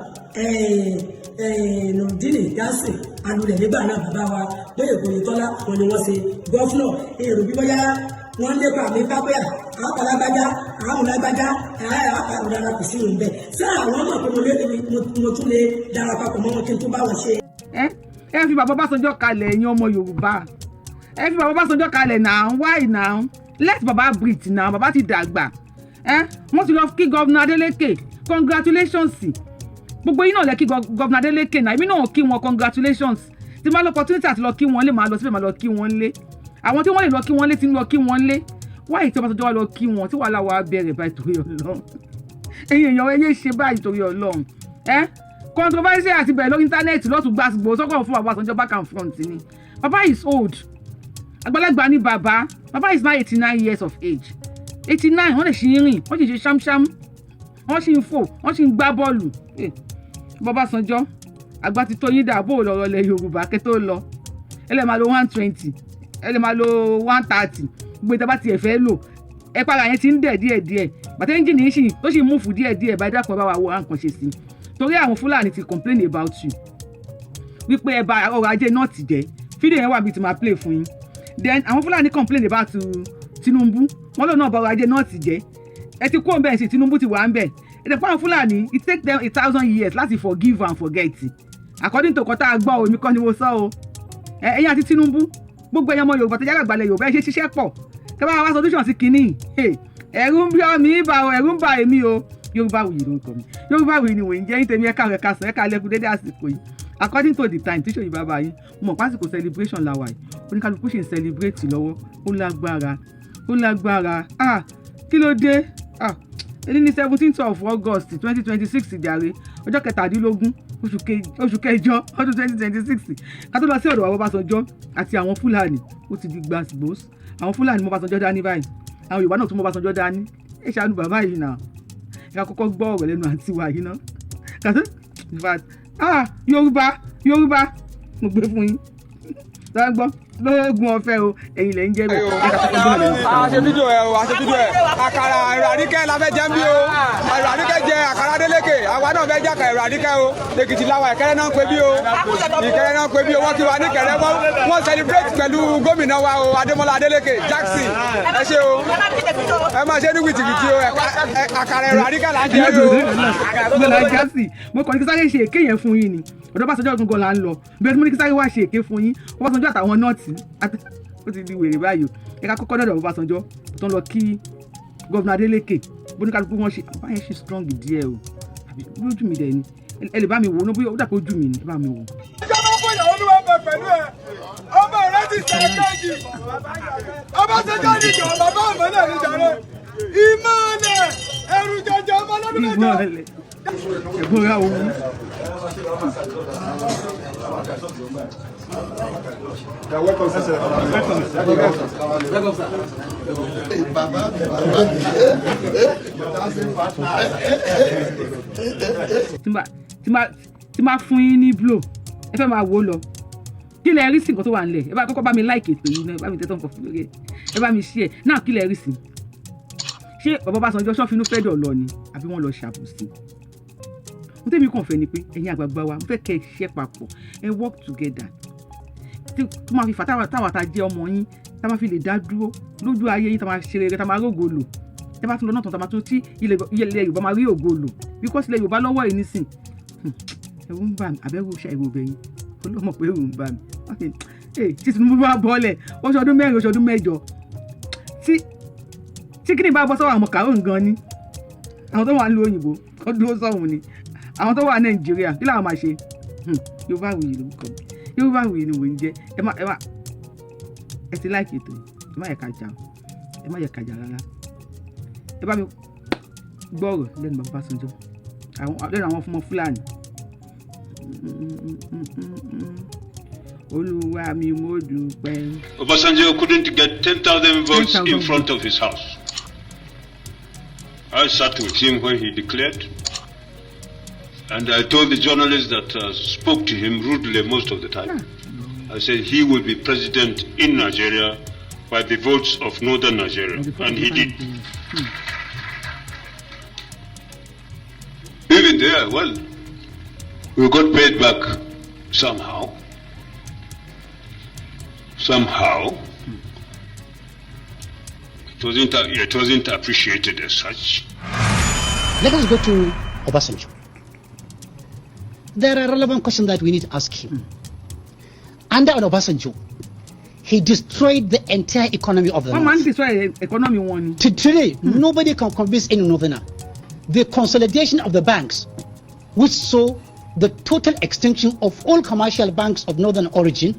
Nurudeen Jackson alulẹ̀ nígbà náà. Bàbá wa Gbóyèga Oyètọ́lá, wọn ni wọ́n ṣe governor. Èrò bí bóyá wọ́n lépa àmì pápẹ́ àpàlágbájá àmúlágbájá àpàlágbájá, kò sí ìrùn bẹ́ẹ̀. Sáà àwọn mọ̀ pé mo tún lè darapapọ̀ mọ́ wọn kí n tó bá wọn ṣe. Ẹ fi bàbá Ọbásanjọ́ kalẹ̀. Ẹ̀yin ọmọ Yorùbá, ẹ fi bàbá Ọbásanjọ́ kalẹ̀ now. Why now? Let baba breathe now. Bàbá ti dàgbà. Ẹ wọ́n ti lọ kí Governor Adeleke, congratulations. Gbogbo yín náà lẹ kí Governor Adeleke náà, èmi náà kí wọn, congratulations. Tí máa lọ opportunity àti lọ kí wọn lé, máa lọ síbẹ̀, máa lọ kí wọn lé. Àwọn tí wọ́n lè lọ kí wọ́n lé ti ń lọ kí wọ́n lé. Wáyé tí Ọbásanjọ́ wá lọ kí wọn, tí wàhálà wa bẹ̀rẹ̀ báyìí? Torí Ọlọ́run, ẹ̀yin èèyàn, ẹ yé ṣe báyìí, torí Ọlọ́run. Ẹ controversy àti bẹ̀rẹ̀ lórí internet lọ́tún gbàgbó sọ́kọ̀ fún bàbá Ọbásanjọ́, back and front ni. Bàbá is old, àgbàlagbà ni bàbá. Bàbá is now 89 years of age, 89. Wọ́n lè ṣì ń rìn, wọ́n sì ṣe ṣámṣám, wọ́n sì ń fò, wọ́n sì ń gbá bọ́ọ̀lù. Bàbá Ọbásanjọ́, àgbà ti tó yín dà. Bó lọ́rọ̀ lẹ Yorùbá kẹ́ tó lọ, ẹ lè máa lo 120, ẹ lè máa lo 130, gbogbo ìta bá tiẹ̀ fẹ́ lò. Ẹ para yẹn ti ń dẹ̀ díẹ̀díẹ̀, bàtẹ́ ẹ́ńjìnì yìí sì tó sì move díẹ̀díẹ̀ bá. Dákun, ẹ bá wa wo nǹkan ṣe sí, torí àwọn Fúlàní ti complain about you wípé ẹ bà ọrọ̀ ajé náà ti jẹ́. Fídíò yẹn wà bí ti máa play fún yín. Then àwọn Fúlàní complain about Tinubu, wọn lòun náà bà ọrọ̀ ajé náà ti jẹ́. Ẹ ti kó ń bẹ̀ sí, Tinubu ti wà ń bẹ̀. Ẹ tẹ̀ fún àwọn Fúlàní, it take them 1,000 years láti forgive and forget, according to kọ́tà gbọ́. Omi kọ́ ni mo sọ o. Ẹ̀yin àti Tinubu, gbogbo ẹ̀yin ọmọ Yorùbá tó jágà gbalẹ̀ Yorùbá, ẹ ṣe ṣiṣẹ́ pọ̀ kẹ́ bá wá solution sí kinní. Ẹ̀rù ń bí ọ mi bá o, ẹ̀rù ń bà èmi o. Yorùbá Wuyì ló ń kọ mi, Yorùbá Wuyì ni wòye jẹ́. Ní tèmi, ẹ̀ka ẹ̀ka sàn, ẹ̀ka lẹ́kùn dédé àsìkò yìí, according to the time tí ṣòyìn bàbá yín. Mo mọ̀ pásìkò celebration la wà yìí, oníkálukú ṣì ń celebrate lọ́wọ́. Ó lágbára, ó lágbára. Ah, kí ló dé? Ah, èyí ní 17th of August 2026 jàre, ọjọ́ 17 oṣù kẹjọ ọdún 2026. Ká tó lọ sí ọ̀dọ̀ àwọn Ọbásanjọ́ àti àwọn Fúlàní, ó ti di gbàgbós. Àwọn Fúlàní mọ́ Ọbásanjọ́ dání báyìí, àwọn Yorùbá náà tún mọ́ Ọbásanjọ́ dání. Ẹ ṣàánú bàbá yìí náà. Ẹ ká kọ́kọ́ gbọ́ ọ̀rọ̀ lẹ́nu àǹtí wa yìí náà. Kàtó, in fact, ah, Yorùbá, Yorùbá, mo gbé fún yín tọ́ gbọ́ lóògùn ọ̀fẹ́ o. Ẹ̀yin lẹ́ ń jẹ́ bẹ́ẹ̀. Ẹ ká kọ́kọ́ gbọ́ lẹ́nu. A ṣe fídíò ẹ o, a ṣe fídíò ẹ. Àkàrà ẹ̀rọ àríkẹ́ la fẹ́ jẹ́ ń bí o. Ẹ̀rọ àríkẹ́ jẹ àkàrà Adélékè, àwa náà fẹ́ jàkà ẹ̀rọ àríkẹ́ o. Èkìtì làwà, Ìkẹrẹ́ náà ń pè bí o, Ìkẹrẹ́ náà ń pè bí o. Wọ́n kí wa ní Ìkẹrẹ́, wọ́n celebrate pẹ̀lú gómìnà wa o, Adémọ́lá Adélékè Jackson. Ẹ ṣe o, ẹ máa ṣe ní wìtìwìtì o. Àkàrà ẹ̀rọ àríkẹ́ là ń jẹ o. Gbọ́dọ̀ jásì, mo kàn ní kí sáré ṣe èké yẹn fún yín ni. Ọ̀dọ̀ Ọbásanjọ́ gangan là ń lọ bẹ́ẹ̀ tí mo ní kí sáré wá ṣe èké fún yín. Ọbásanjọ́ àtàwọn North, ó ti di wèrè báyìí o. Ẹ̀ka kọ́kọ́ dọ̀dọ̀ Ọbásanjọ́ tó ń lọ kí Governor Adeleke, bóníkálukú wọn ṣe báyẹn ṣe strong díẹ̀ o. Àbí lójú mi dẹ̀ ni? Ẹ lè bá mi wò ó, bóyá ó dàpọ̀ ojú mi ni, ẹ bá mi wò. Ìjọba fún ìyàwó, Olúwa bẹ pẹ̀lú ẹ. Ọmọ rẹ ti ṣe kejì. Ọbásanjọ́ nìjọ bàbá àmọ́lẹ̀ níjàre. Ìmọ̀lẹ̀ ẹrù jẹjẹ ọmọ lọ́dún mẹ́jọ. Ìmọ̀lẹ̀ ẹ̀gbọ́n ra òun. You're welcome, sir. Welcome, sir. Bàbá bàbá. Tí bá fún yín ní blow, ẹ fẹ́ máa wò ó lọ. Kí lẹ rí sí nǹkan tó wà nílẹ̀? Ẹ bá kọ́kọ́ bá mi like ètò yìí náà, ẹ bá mi tẹ́tọ̀ nǹkan fún lórí ẹ, ẹ bá mi share náà. Kí lẹ rí sí? Ṣé bàbá Ọbásanjọ́ ṣọ́finú fẹ́ dọ̀ lọ ni, àbí wọ́n lọ ṣàbùsí? Mo tẹ́mi kàn fẹ́ ni pé ẹ̀yin àgbààgbà wa, mo fẹ́ kẹ́ ẹ ṣiṣẹ́ papọ̀, ẹ work together, tí tó máa fi fà táwa tá jẹ́ ọmọ yín, tá máa fi lè dá dúró lójú ayé yín, tá máa ṣe rere, tá máa rógo lò. Tẹ́ bá tún lọ náà tán, tá máa tún tí ilẹ̀ Yorùbá máa rí ògo lò, because ilẹ̀ Yorùbá lọ́wọ́ yìí nísìn, ẹ̀rù ń bà mí. Àbẹ̀rù ṣe ẹ̀rù bẹ̀yìn olómọ̀ pé ẹ̀rù ń bà mí. Tí Tinubu bá bọ́lẹ̀, ó ṣe ọdún 4, ó ṣe ọdún 8, tí kíni bá bọ́ sọ́wọ́ àwọn kàrún gan ni, àwọn tó wà ní òyìnbó kó dúró sọ́hun ni, àwọn tó wà Nàìjíríà, kí làwọn máa ṣe? Yorùbá Wuyì lórúkọ mi, Yorùbá Wuyì ni mò ń jẹ́. Ẹ má ẹ má ẹ ti like ètò yìí, ẹ má yẹ ká jà, ẹ má yẹ ká jà rárá. Ẹ bá mi gbọ́rọ̀ lẹ́nu bàbá Ọbásanjọ́, àwọn lẹ́nu àwọn ọmọ Fúlàní. Olúwa mi, mo dúpẹ́. Obasanjo couldn't get 10,000 votes 10,000 in front of his house. I sat with him when he declared, and I told the journalists that spoke to him rudely most of the time. I said he will be president in Nigeria by the votes of northern Nigeria, and he did. Even there, well, we got paid back somehow. Somehow. It wasn't appreciated as such. Let us go to Obasanjo. There are relevant questions that we need to ask him. Under Obasanjo, he destroyed the entire economy of the Wọ́n máa ń North. Destroy economy wọn ni. To today, nobody can convince any northerner. The consolidation of the banks, which saw the total extinction of all commercial banks of northern origin,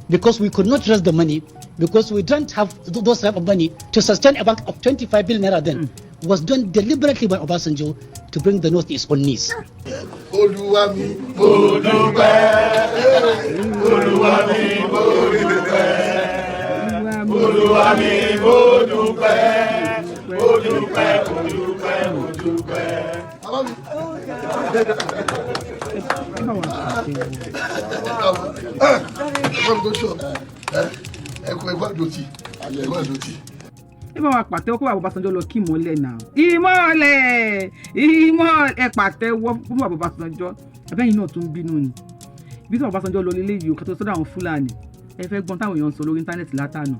because we could not raise the money, because we don't have those type of money to sustain a bank of 25 billion naira then, was done deliberately by Obasanjo to bring the Northeast on knees. Olúwa mi, mo dúpẹ́. Olúwa mi, mo dúpẹ́. Olúwa mi, mo dúpẹ́. Mo dúpẹ́, mo dúpẹ́, mo dúpẹ́. Bàbá mi. Ẹ bá wa pàtẹ́wọ́. Ẹ mi tó sọ ẹ kú, ẹ kú àdótì, ẹ kú àdótì. Ẹ bá wa pàtẹ́wọ́ kó bàbá Ọbásanjọ́ lọ kí ìmọ́lẹ̀ náà. Ìmọ́lẹ̀, ìmọ́lẹ̀, ẹ pàtẹ́wọ́ fún bàbá Ọbásanjọ́. Abẹ́yìn náà tún bínú ni ibi tí bàbá Ọbásanjọ́ lọ lélẹ́yìí o, kátó sọ́dọ̀ àwọn Fúlàní. Ẹ fẹ́ gbọ́n táwọn èèyàn ń sọ lórí íńtánẹ́ẹ̀tì látànà.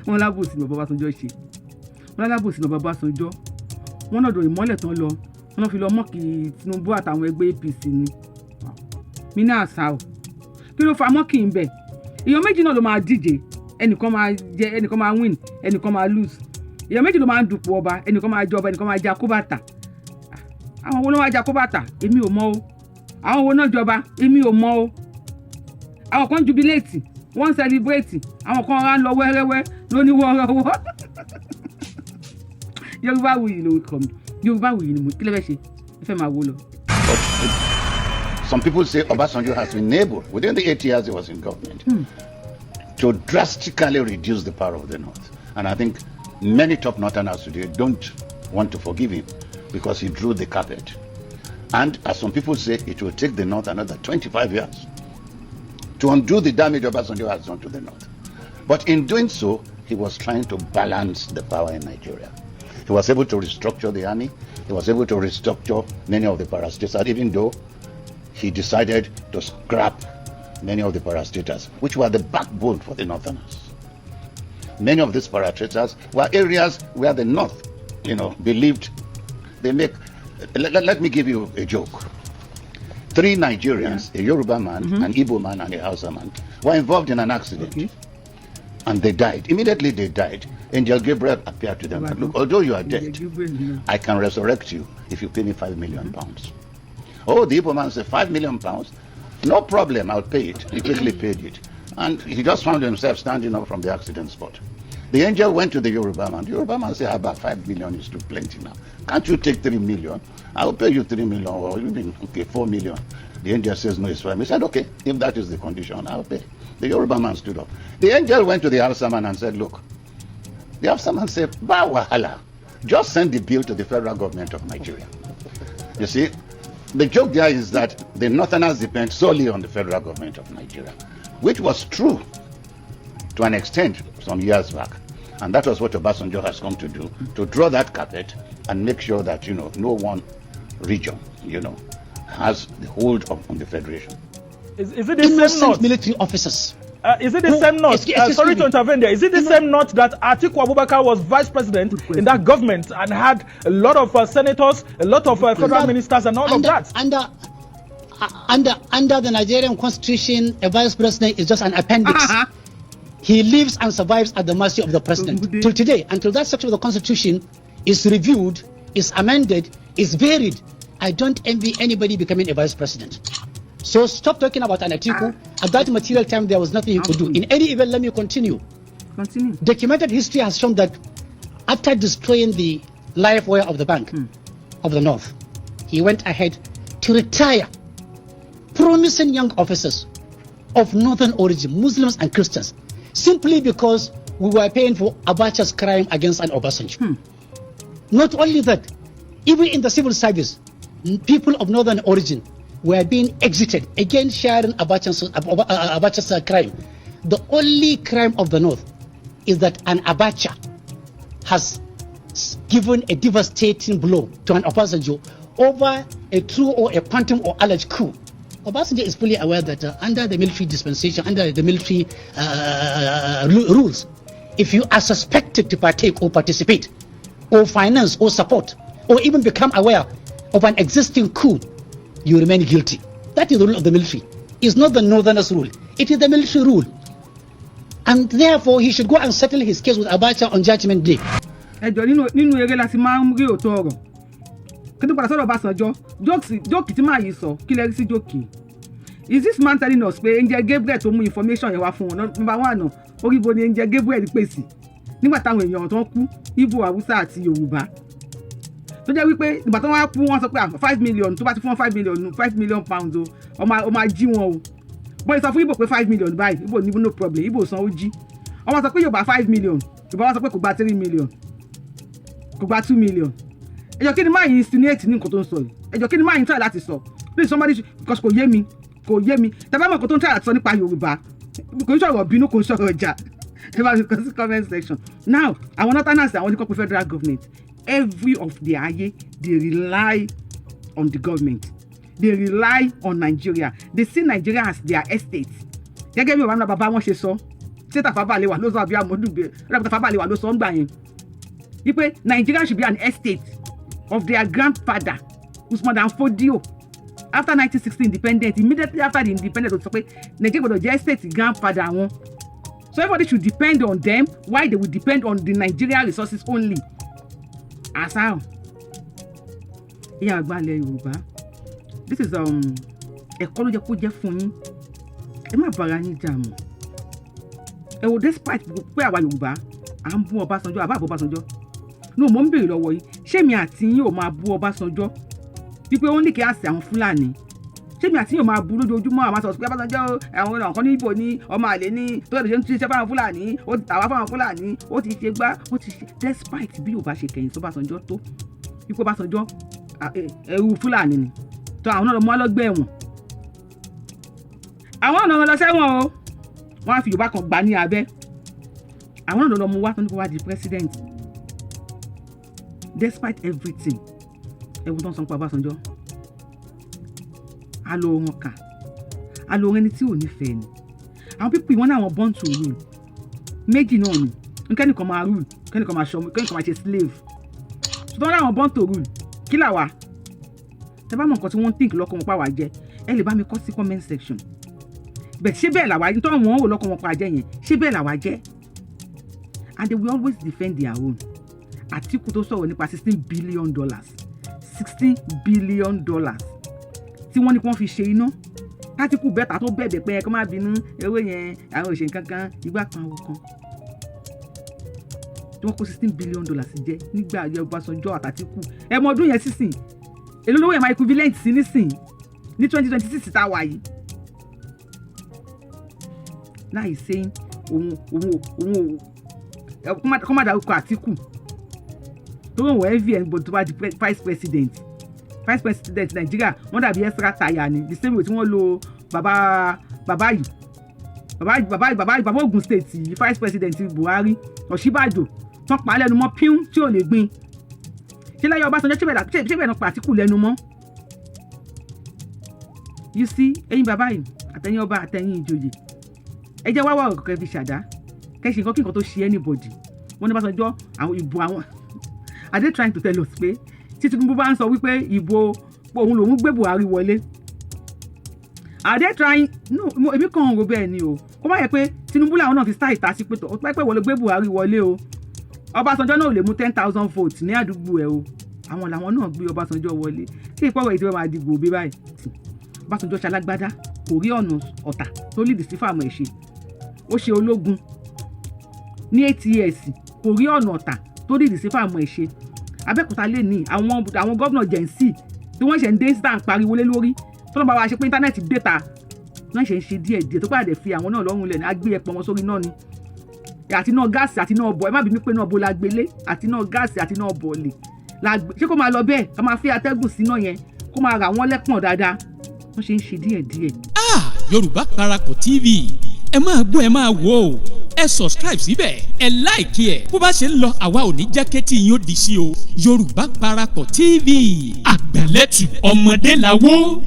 Wọn lábòsí ni bàbá Ọbásanjọ́ ṣe, wọn lábòsí ni bàbá Ọbásanjọ́. Wọn náà dọ̀ ìmọ́lẹ̀ tán lọ, wọn náà fi lọ mock Tinubu àtàwọn ẹgbẹ́ APC ni mí ní àṣà o. Kí ló fa mock ń bẹ̀? Èèyàn méjì náà ló máa díje, ẹnìkan máa jẹ, ẹnìkan máa win, ẹnìkan máa lose. Èèyàn méjì ló máa ń dupò ọba, ẹnìkan máa jẹ ọba, ẹnìkan máa jẹ akóbàtà. Àwọn wo ló máa jẹ akóbàtà? Èmi ò mọ̀ o. Àwọn wo náà jọba? Èmi ò mọ̀ o. Àwọn kan jubilate, wọ́n ń celebrate, àwọn kan rán lọ wẹ́rẹ́wẹ́ lóní wọ́ọ́rọ́wọ́. Yorùbá Wuyì lórúkọ mi, Yorùbá Wuyì ni mo. Kí lẹ fẹ́ ṣe? Ẹ fẹ́ máa wó lọ. Some people say Obasanjo has been able, within the 8 years he was in government, to drastically reduce the power of the North. And I think many top Northerners today don't want to forgive him because he drew the carpet. And as some people say, it will take the North another 25 years to undo the damage Obasanjo has done to the North. But in doing so, he was trying to balance the power in Nigeria. He was able to restructure the army. He was able to restructure many of the parastatals, even though he decided to scrap many of the parastatals, which were the backbone for the Northerners. Many of these parastatals were areas where the North believed they make. Let me give you a joke. Three Nigerians, a Yoruba man, an Igbo man, and a Hausa man, were involved in an accident. And they died. Immediately they died, Angel Gabriel appeared to them. And look, although you are dead, I can resurrect you if you pay me £5 million. Oh, the Igbo man said, £5 million? No problem, I'll pay it. He quickly paid it. And he just found himself standing up from the accident spot. The angel went to the Yoruba man. The Yoruba man said, about 5 million is too plenty now. Can't you take 3 million? I'll pay you 3 million or even, okay, 4 million. The angel says, no, it's fine. He said, okay, if that is the condition, I'll pay. The Yoruba man stood up. The angel went to the Hausa man and said, look, the Hausa man said, Ba wahala. Just send the bill to the federal government of Nigeria. You see, the joke there is that the Northerners depend solely on the federal government of Nigeria, which was true to an extent some years back. And that was what Obasanjo has come to do, to draw that carpet and make sure that no one region has the hold on the federation. Is it the same Innocent North? Military officers. Is it the same North? Excuse Sorry me. To intervene there. Is it the same North that Atiku Abubakar was vice president in that government and had a lot of senators, a lot of federal ministers, and all of that? Under Under the Nigerian constitution, a vice president is just an appendix. He lives and survives at the mercy of the president. Till today, until that section of the constitution is reviewed, is amended, is varied, I don't envy anybody becoming a vice president. So stop talking about an Atiku. At that material time, there was nothing he could do. In any event, let me continue. Continue. Documented history has shown that after destroying the live wire of the Bank of the North, he went ahead to retire promising young officers of northern origin, Muslims and Christians, simply because we were paying for Abacha's crime against an Obasanjo. Not only that, even in the civil service, people of northern origin were being exited, again sharing Abacha's crime. The only crime of the North is that an Abacha has given a devastating blow to an Obasanjo over a true or a phantom or alleged coup. Obasanjo is fully aware that under the military dispensation, under the military rules, if you are suspected to partake or participate or finance or support or even become aware of an existing coup, you remain guilty. That is the rule of the military. It's not the Northerners' rule. It is the military rule. And therefore, he should go and settle his case with Abacha on Judgment Day. Ẹ jọ̀ọ́, nínú eré la ti máa ń rí òótọ́ ọ̀rọ̀. Kí tó padà sọ̀rọ̀ Ọbásanjọ́, joke tí màá yìí sọ, kí lẹ rí sí joke? Is this man telling us pé Angel Gabriel tó mú information yẹn wá fún wọn, number one náà, orí ibo ni Angel Gabriel pèsè nígbà táwọn èèyàn tó ń kú, Ìgbò, Haúsá àti Yorùbá, tó jẹ́ wípé ìgbà tó wá kú, wọ́n sọ pé, ah, 5 million, tó bá ti fún wọn 5 million, £5 million o, ó máa jí wọn o. Bóyá sọ fún Ìgbò pé 5 million báyìí, Ìgbò ní no problem, Ìgbò san, ó jí. Wọ́n wá sọ pé Yorùbá 5 million, Yorùbá wá sọ pé kò gba 3 million, kò gba 2 million. Ẹ jọ̀ọ́, kí ni máa yìí insinuate ní nǹkan tó ń sọ yìí? Ẹ jọ̀ọ́, kí ni máa yìí try láti sọ? Please, somebody, because kò yé mi, kò yé mi. Tẹ́ bá mọ̀ nǹkan tó ń try láti sọ nípa Yorùbá, kò ń sọ̀rọ̀ bínú, kò ń sọ̀rọ̀ ọjà, ẹ bá mi kọ sí comment section. Now, àwọn northerners, àwọn oníkọ́ pé federal government, every of their ayé, they rely on the government, they rely on Nigeria, they see Nigeria as their estate. Gẹ́gẹ́ bí bàbá bàbá wọn ṣe sọ, ṣé Tafawa Balewa ló sọ àbí Amadu Bello? Tafawa Balewa ló sọ ń gbà yẹn wípé Nigeria should be an estate of their grandfather, Usman Dan Fodio. After 1960 independence, immediately after the independence, ó sọ pé Nigeria gbọ́dọ̀ jẹ́ estate grandfather wọn, so everybody should depend on them. Why they will depend on the Nigeria resources only? As how? Ìyá àgbà ilẹ̀ Yorùbá, this is ẹ̀kọ́ ló jẹ́ kó jẹ́ fún yín. Ẹ má bára yín jà mọ́. Ẹ wo, despite pé àwa Yorùbá à ń bú Ọbásanjọ́, àbá àbọ̀ Ọbásanjọ́ no, mo ń béèrè lọ́wọ́ yín, ṣé mi àti yín ò máa bú Ọbásanjọ́ wípé ó ní kí á sí àwọn Fúlàní? Ṣé mi àti yín ò máa bú lójoojúmọ́? Àwọn sọ̀rọ̀ pé Ọbásanjọ́, àwọn ọ̀kan ní Ìbò ní ọmọ àlè ní tó lè ṣe ń ṣiṣẹ́ fáwọn Fúlàní, ó ti tàwa fáwọn Fúlàní, ó ti ṣe gbá, ó ti ṣe. Despite bí Yorùbá ṣe kẹ̀yìn sí Ọbásanjọ́ tó wípé Ọbásanjọ́ ẹrú Fúlàní ni, tó àwọn náà lọ mú ọlọ́gbẹ́ ẹ̀wọ̀n, àwọn náà lọ sẹ́wọ̀n o, wọ́n á fi Yorùbá kan gbà ní abẹ́, àwọn náà lọ mú wá tó ní kó wá di president. Despite everything, ẹ̀wọ̀n tó ń sọ nípa Ọbásanjọ́, a lo wọn kà, a lo ẹni tí ò nífẹ̀ẹ́ ni. Àwọn people wọn náà, wọn born to rule méjì náà ni, kẹ́nìkan máa rule, kẹ́nìkan máa ṣọmọ, kẹ́nìkan máa ṣe slave. Ṣùgbọ́n láwọn born to rule, kí làwa? Tẹ bá mọ nǹkan tí wọ́n ń think lọ́kàn wọn pa wá jẹ́, ẹ lè bá mi kọ sí comment section. Bẹ́ẹ̀, ṣé bẹ́ẹ̀ làwa nítorí wọ́n wò lọ́kàn wọn pa jẹ́ yẹn? Ṣé bẹ́ẹ̀ làwa jẹ́? And they will always defend their own. Àtíkù tó sọ̀rọ̀ nípa $16 billion, $16 billion tí wọ́n ní kí wọ́n fi ṣe iná, Àtíkù bẹ́ta tó bẹ̀bẹ̀ pé ẹ kó má bínú, ewé yẹn àwọn òṣèǹ kankan ìgbà kan àwọn kan tí wọ́n kó $16 billion jẹ nígbà ayé Ọbásanjọ́ àtÀtíkù. Ẹ mọ ọdún yẹn sísìn, èló lówó yẹn máa equivalent sí nísìn ní 2026 tá a wà yìí? Láì sẹ́yìn òun kó má dárúkọ Àtíkù tó ń wọ MVN bó tó bá di vice president. Vice president Nàìjíríà, wọ́n dàbí extra tire ni, the same way tí wọ́n lo bàbá bàbá yìí, bàbá bàbá bàbá bàbá Ogun State yìí, vice president Buhari, Ọ̀ṣínbàjò, tán pa á lẹ́nu mọ́ píún tí ò lè gbin. Ṣé láyé Ọbásanjọ́, ṣé bẹ́ẹ̀ náà pa Àtíkù lẹ́nu mọ́? You see, ẹ̀yin bàbá yìí, àtẹ̀yin ọba, àtẹ̀yin ìjòyè, ẹ jẹ́ wá wá ọ̀rọ̀ kẹ́ fi ṣàdá kẹ́ ṣe nǹkan kí nǹkan tó ṣe anybody. Wọ́n ní Ọbásanjọ́, àwọn ìbò àwọn, are they trying to tell us pé tí Tinubu bá ń sọ wípé ìbò òun lòun gbé Buhari wọlé? Are they trying? No, èmi kàn ń ro bẹ́ẹ̀ ni o. Kó má yẹ pé Tinubu làwọn náà fi style ta sí pé tó pẹ́ pẹ́ wọlé, gbé Buhari wọlé o, Ọbásanjọ́ náà ò lè mú 10,000 votes ní àdúgbò ẹ̀ o. Àwọn làwọn náà gbé Ọbásanjọ́ wọlé. Tí ìpọ́wọ̀ yìí ti fẹ́ máa di gòbí báyìí, Ọbásanjọ́ ṣalágbádá, kò rí ọ̀nà ọ̀tà tó lead sí farm ẹ̀ ṣe. Ó ṣe ológun ní 8 years, kò rí ọ̀nà ọ̀tà tó lead sí farm ẹ̀ ṣe. Abẹ́òkúta lè ní àwọn gómìnà Gen Z tí wọ́n ṣẹ̀ ń dé síta ń pariwo lé lórí tó lọ́n bá wa ṣe pé internet data wọ́n ṣe ń ṣe díẹ̀ díẹ̀ tó pàdé fi àwọn náà lọ́rùn lẹ̀ ní agbé ẹ̀pọ̀ wọn sórí náà ni, àti náà gáàsì àti náà bọ̀. Ẹ má bí mi pé náà bo la gbélé, àti náà gáàsì àti náà bọ̀ọ̀lì la gbé. Ṣé kó máa lọ bẹ́ẹ̀, ká máa fi atẹ́gùn síná yẹn, kó máa rà wọ́n lẹ́pọ̀n dáadáa? Wọ́n ṣe ń ṣe díẹ̀ díẹ̀. Ah, Yorùbá Parapọ̀ TV, ẹ máa gbọ́, ẹ máa wò ó. Ẹ subscribe síbẹ̀, ẹ like ẹ̀. Bó bá ṣe ń lọ, àwa ò ní jẹ́ kétí yín ó di sí o. Yorùbá Parapọ̀ TV, àgbàlẹ́tù ọmọdé làwọ́.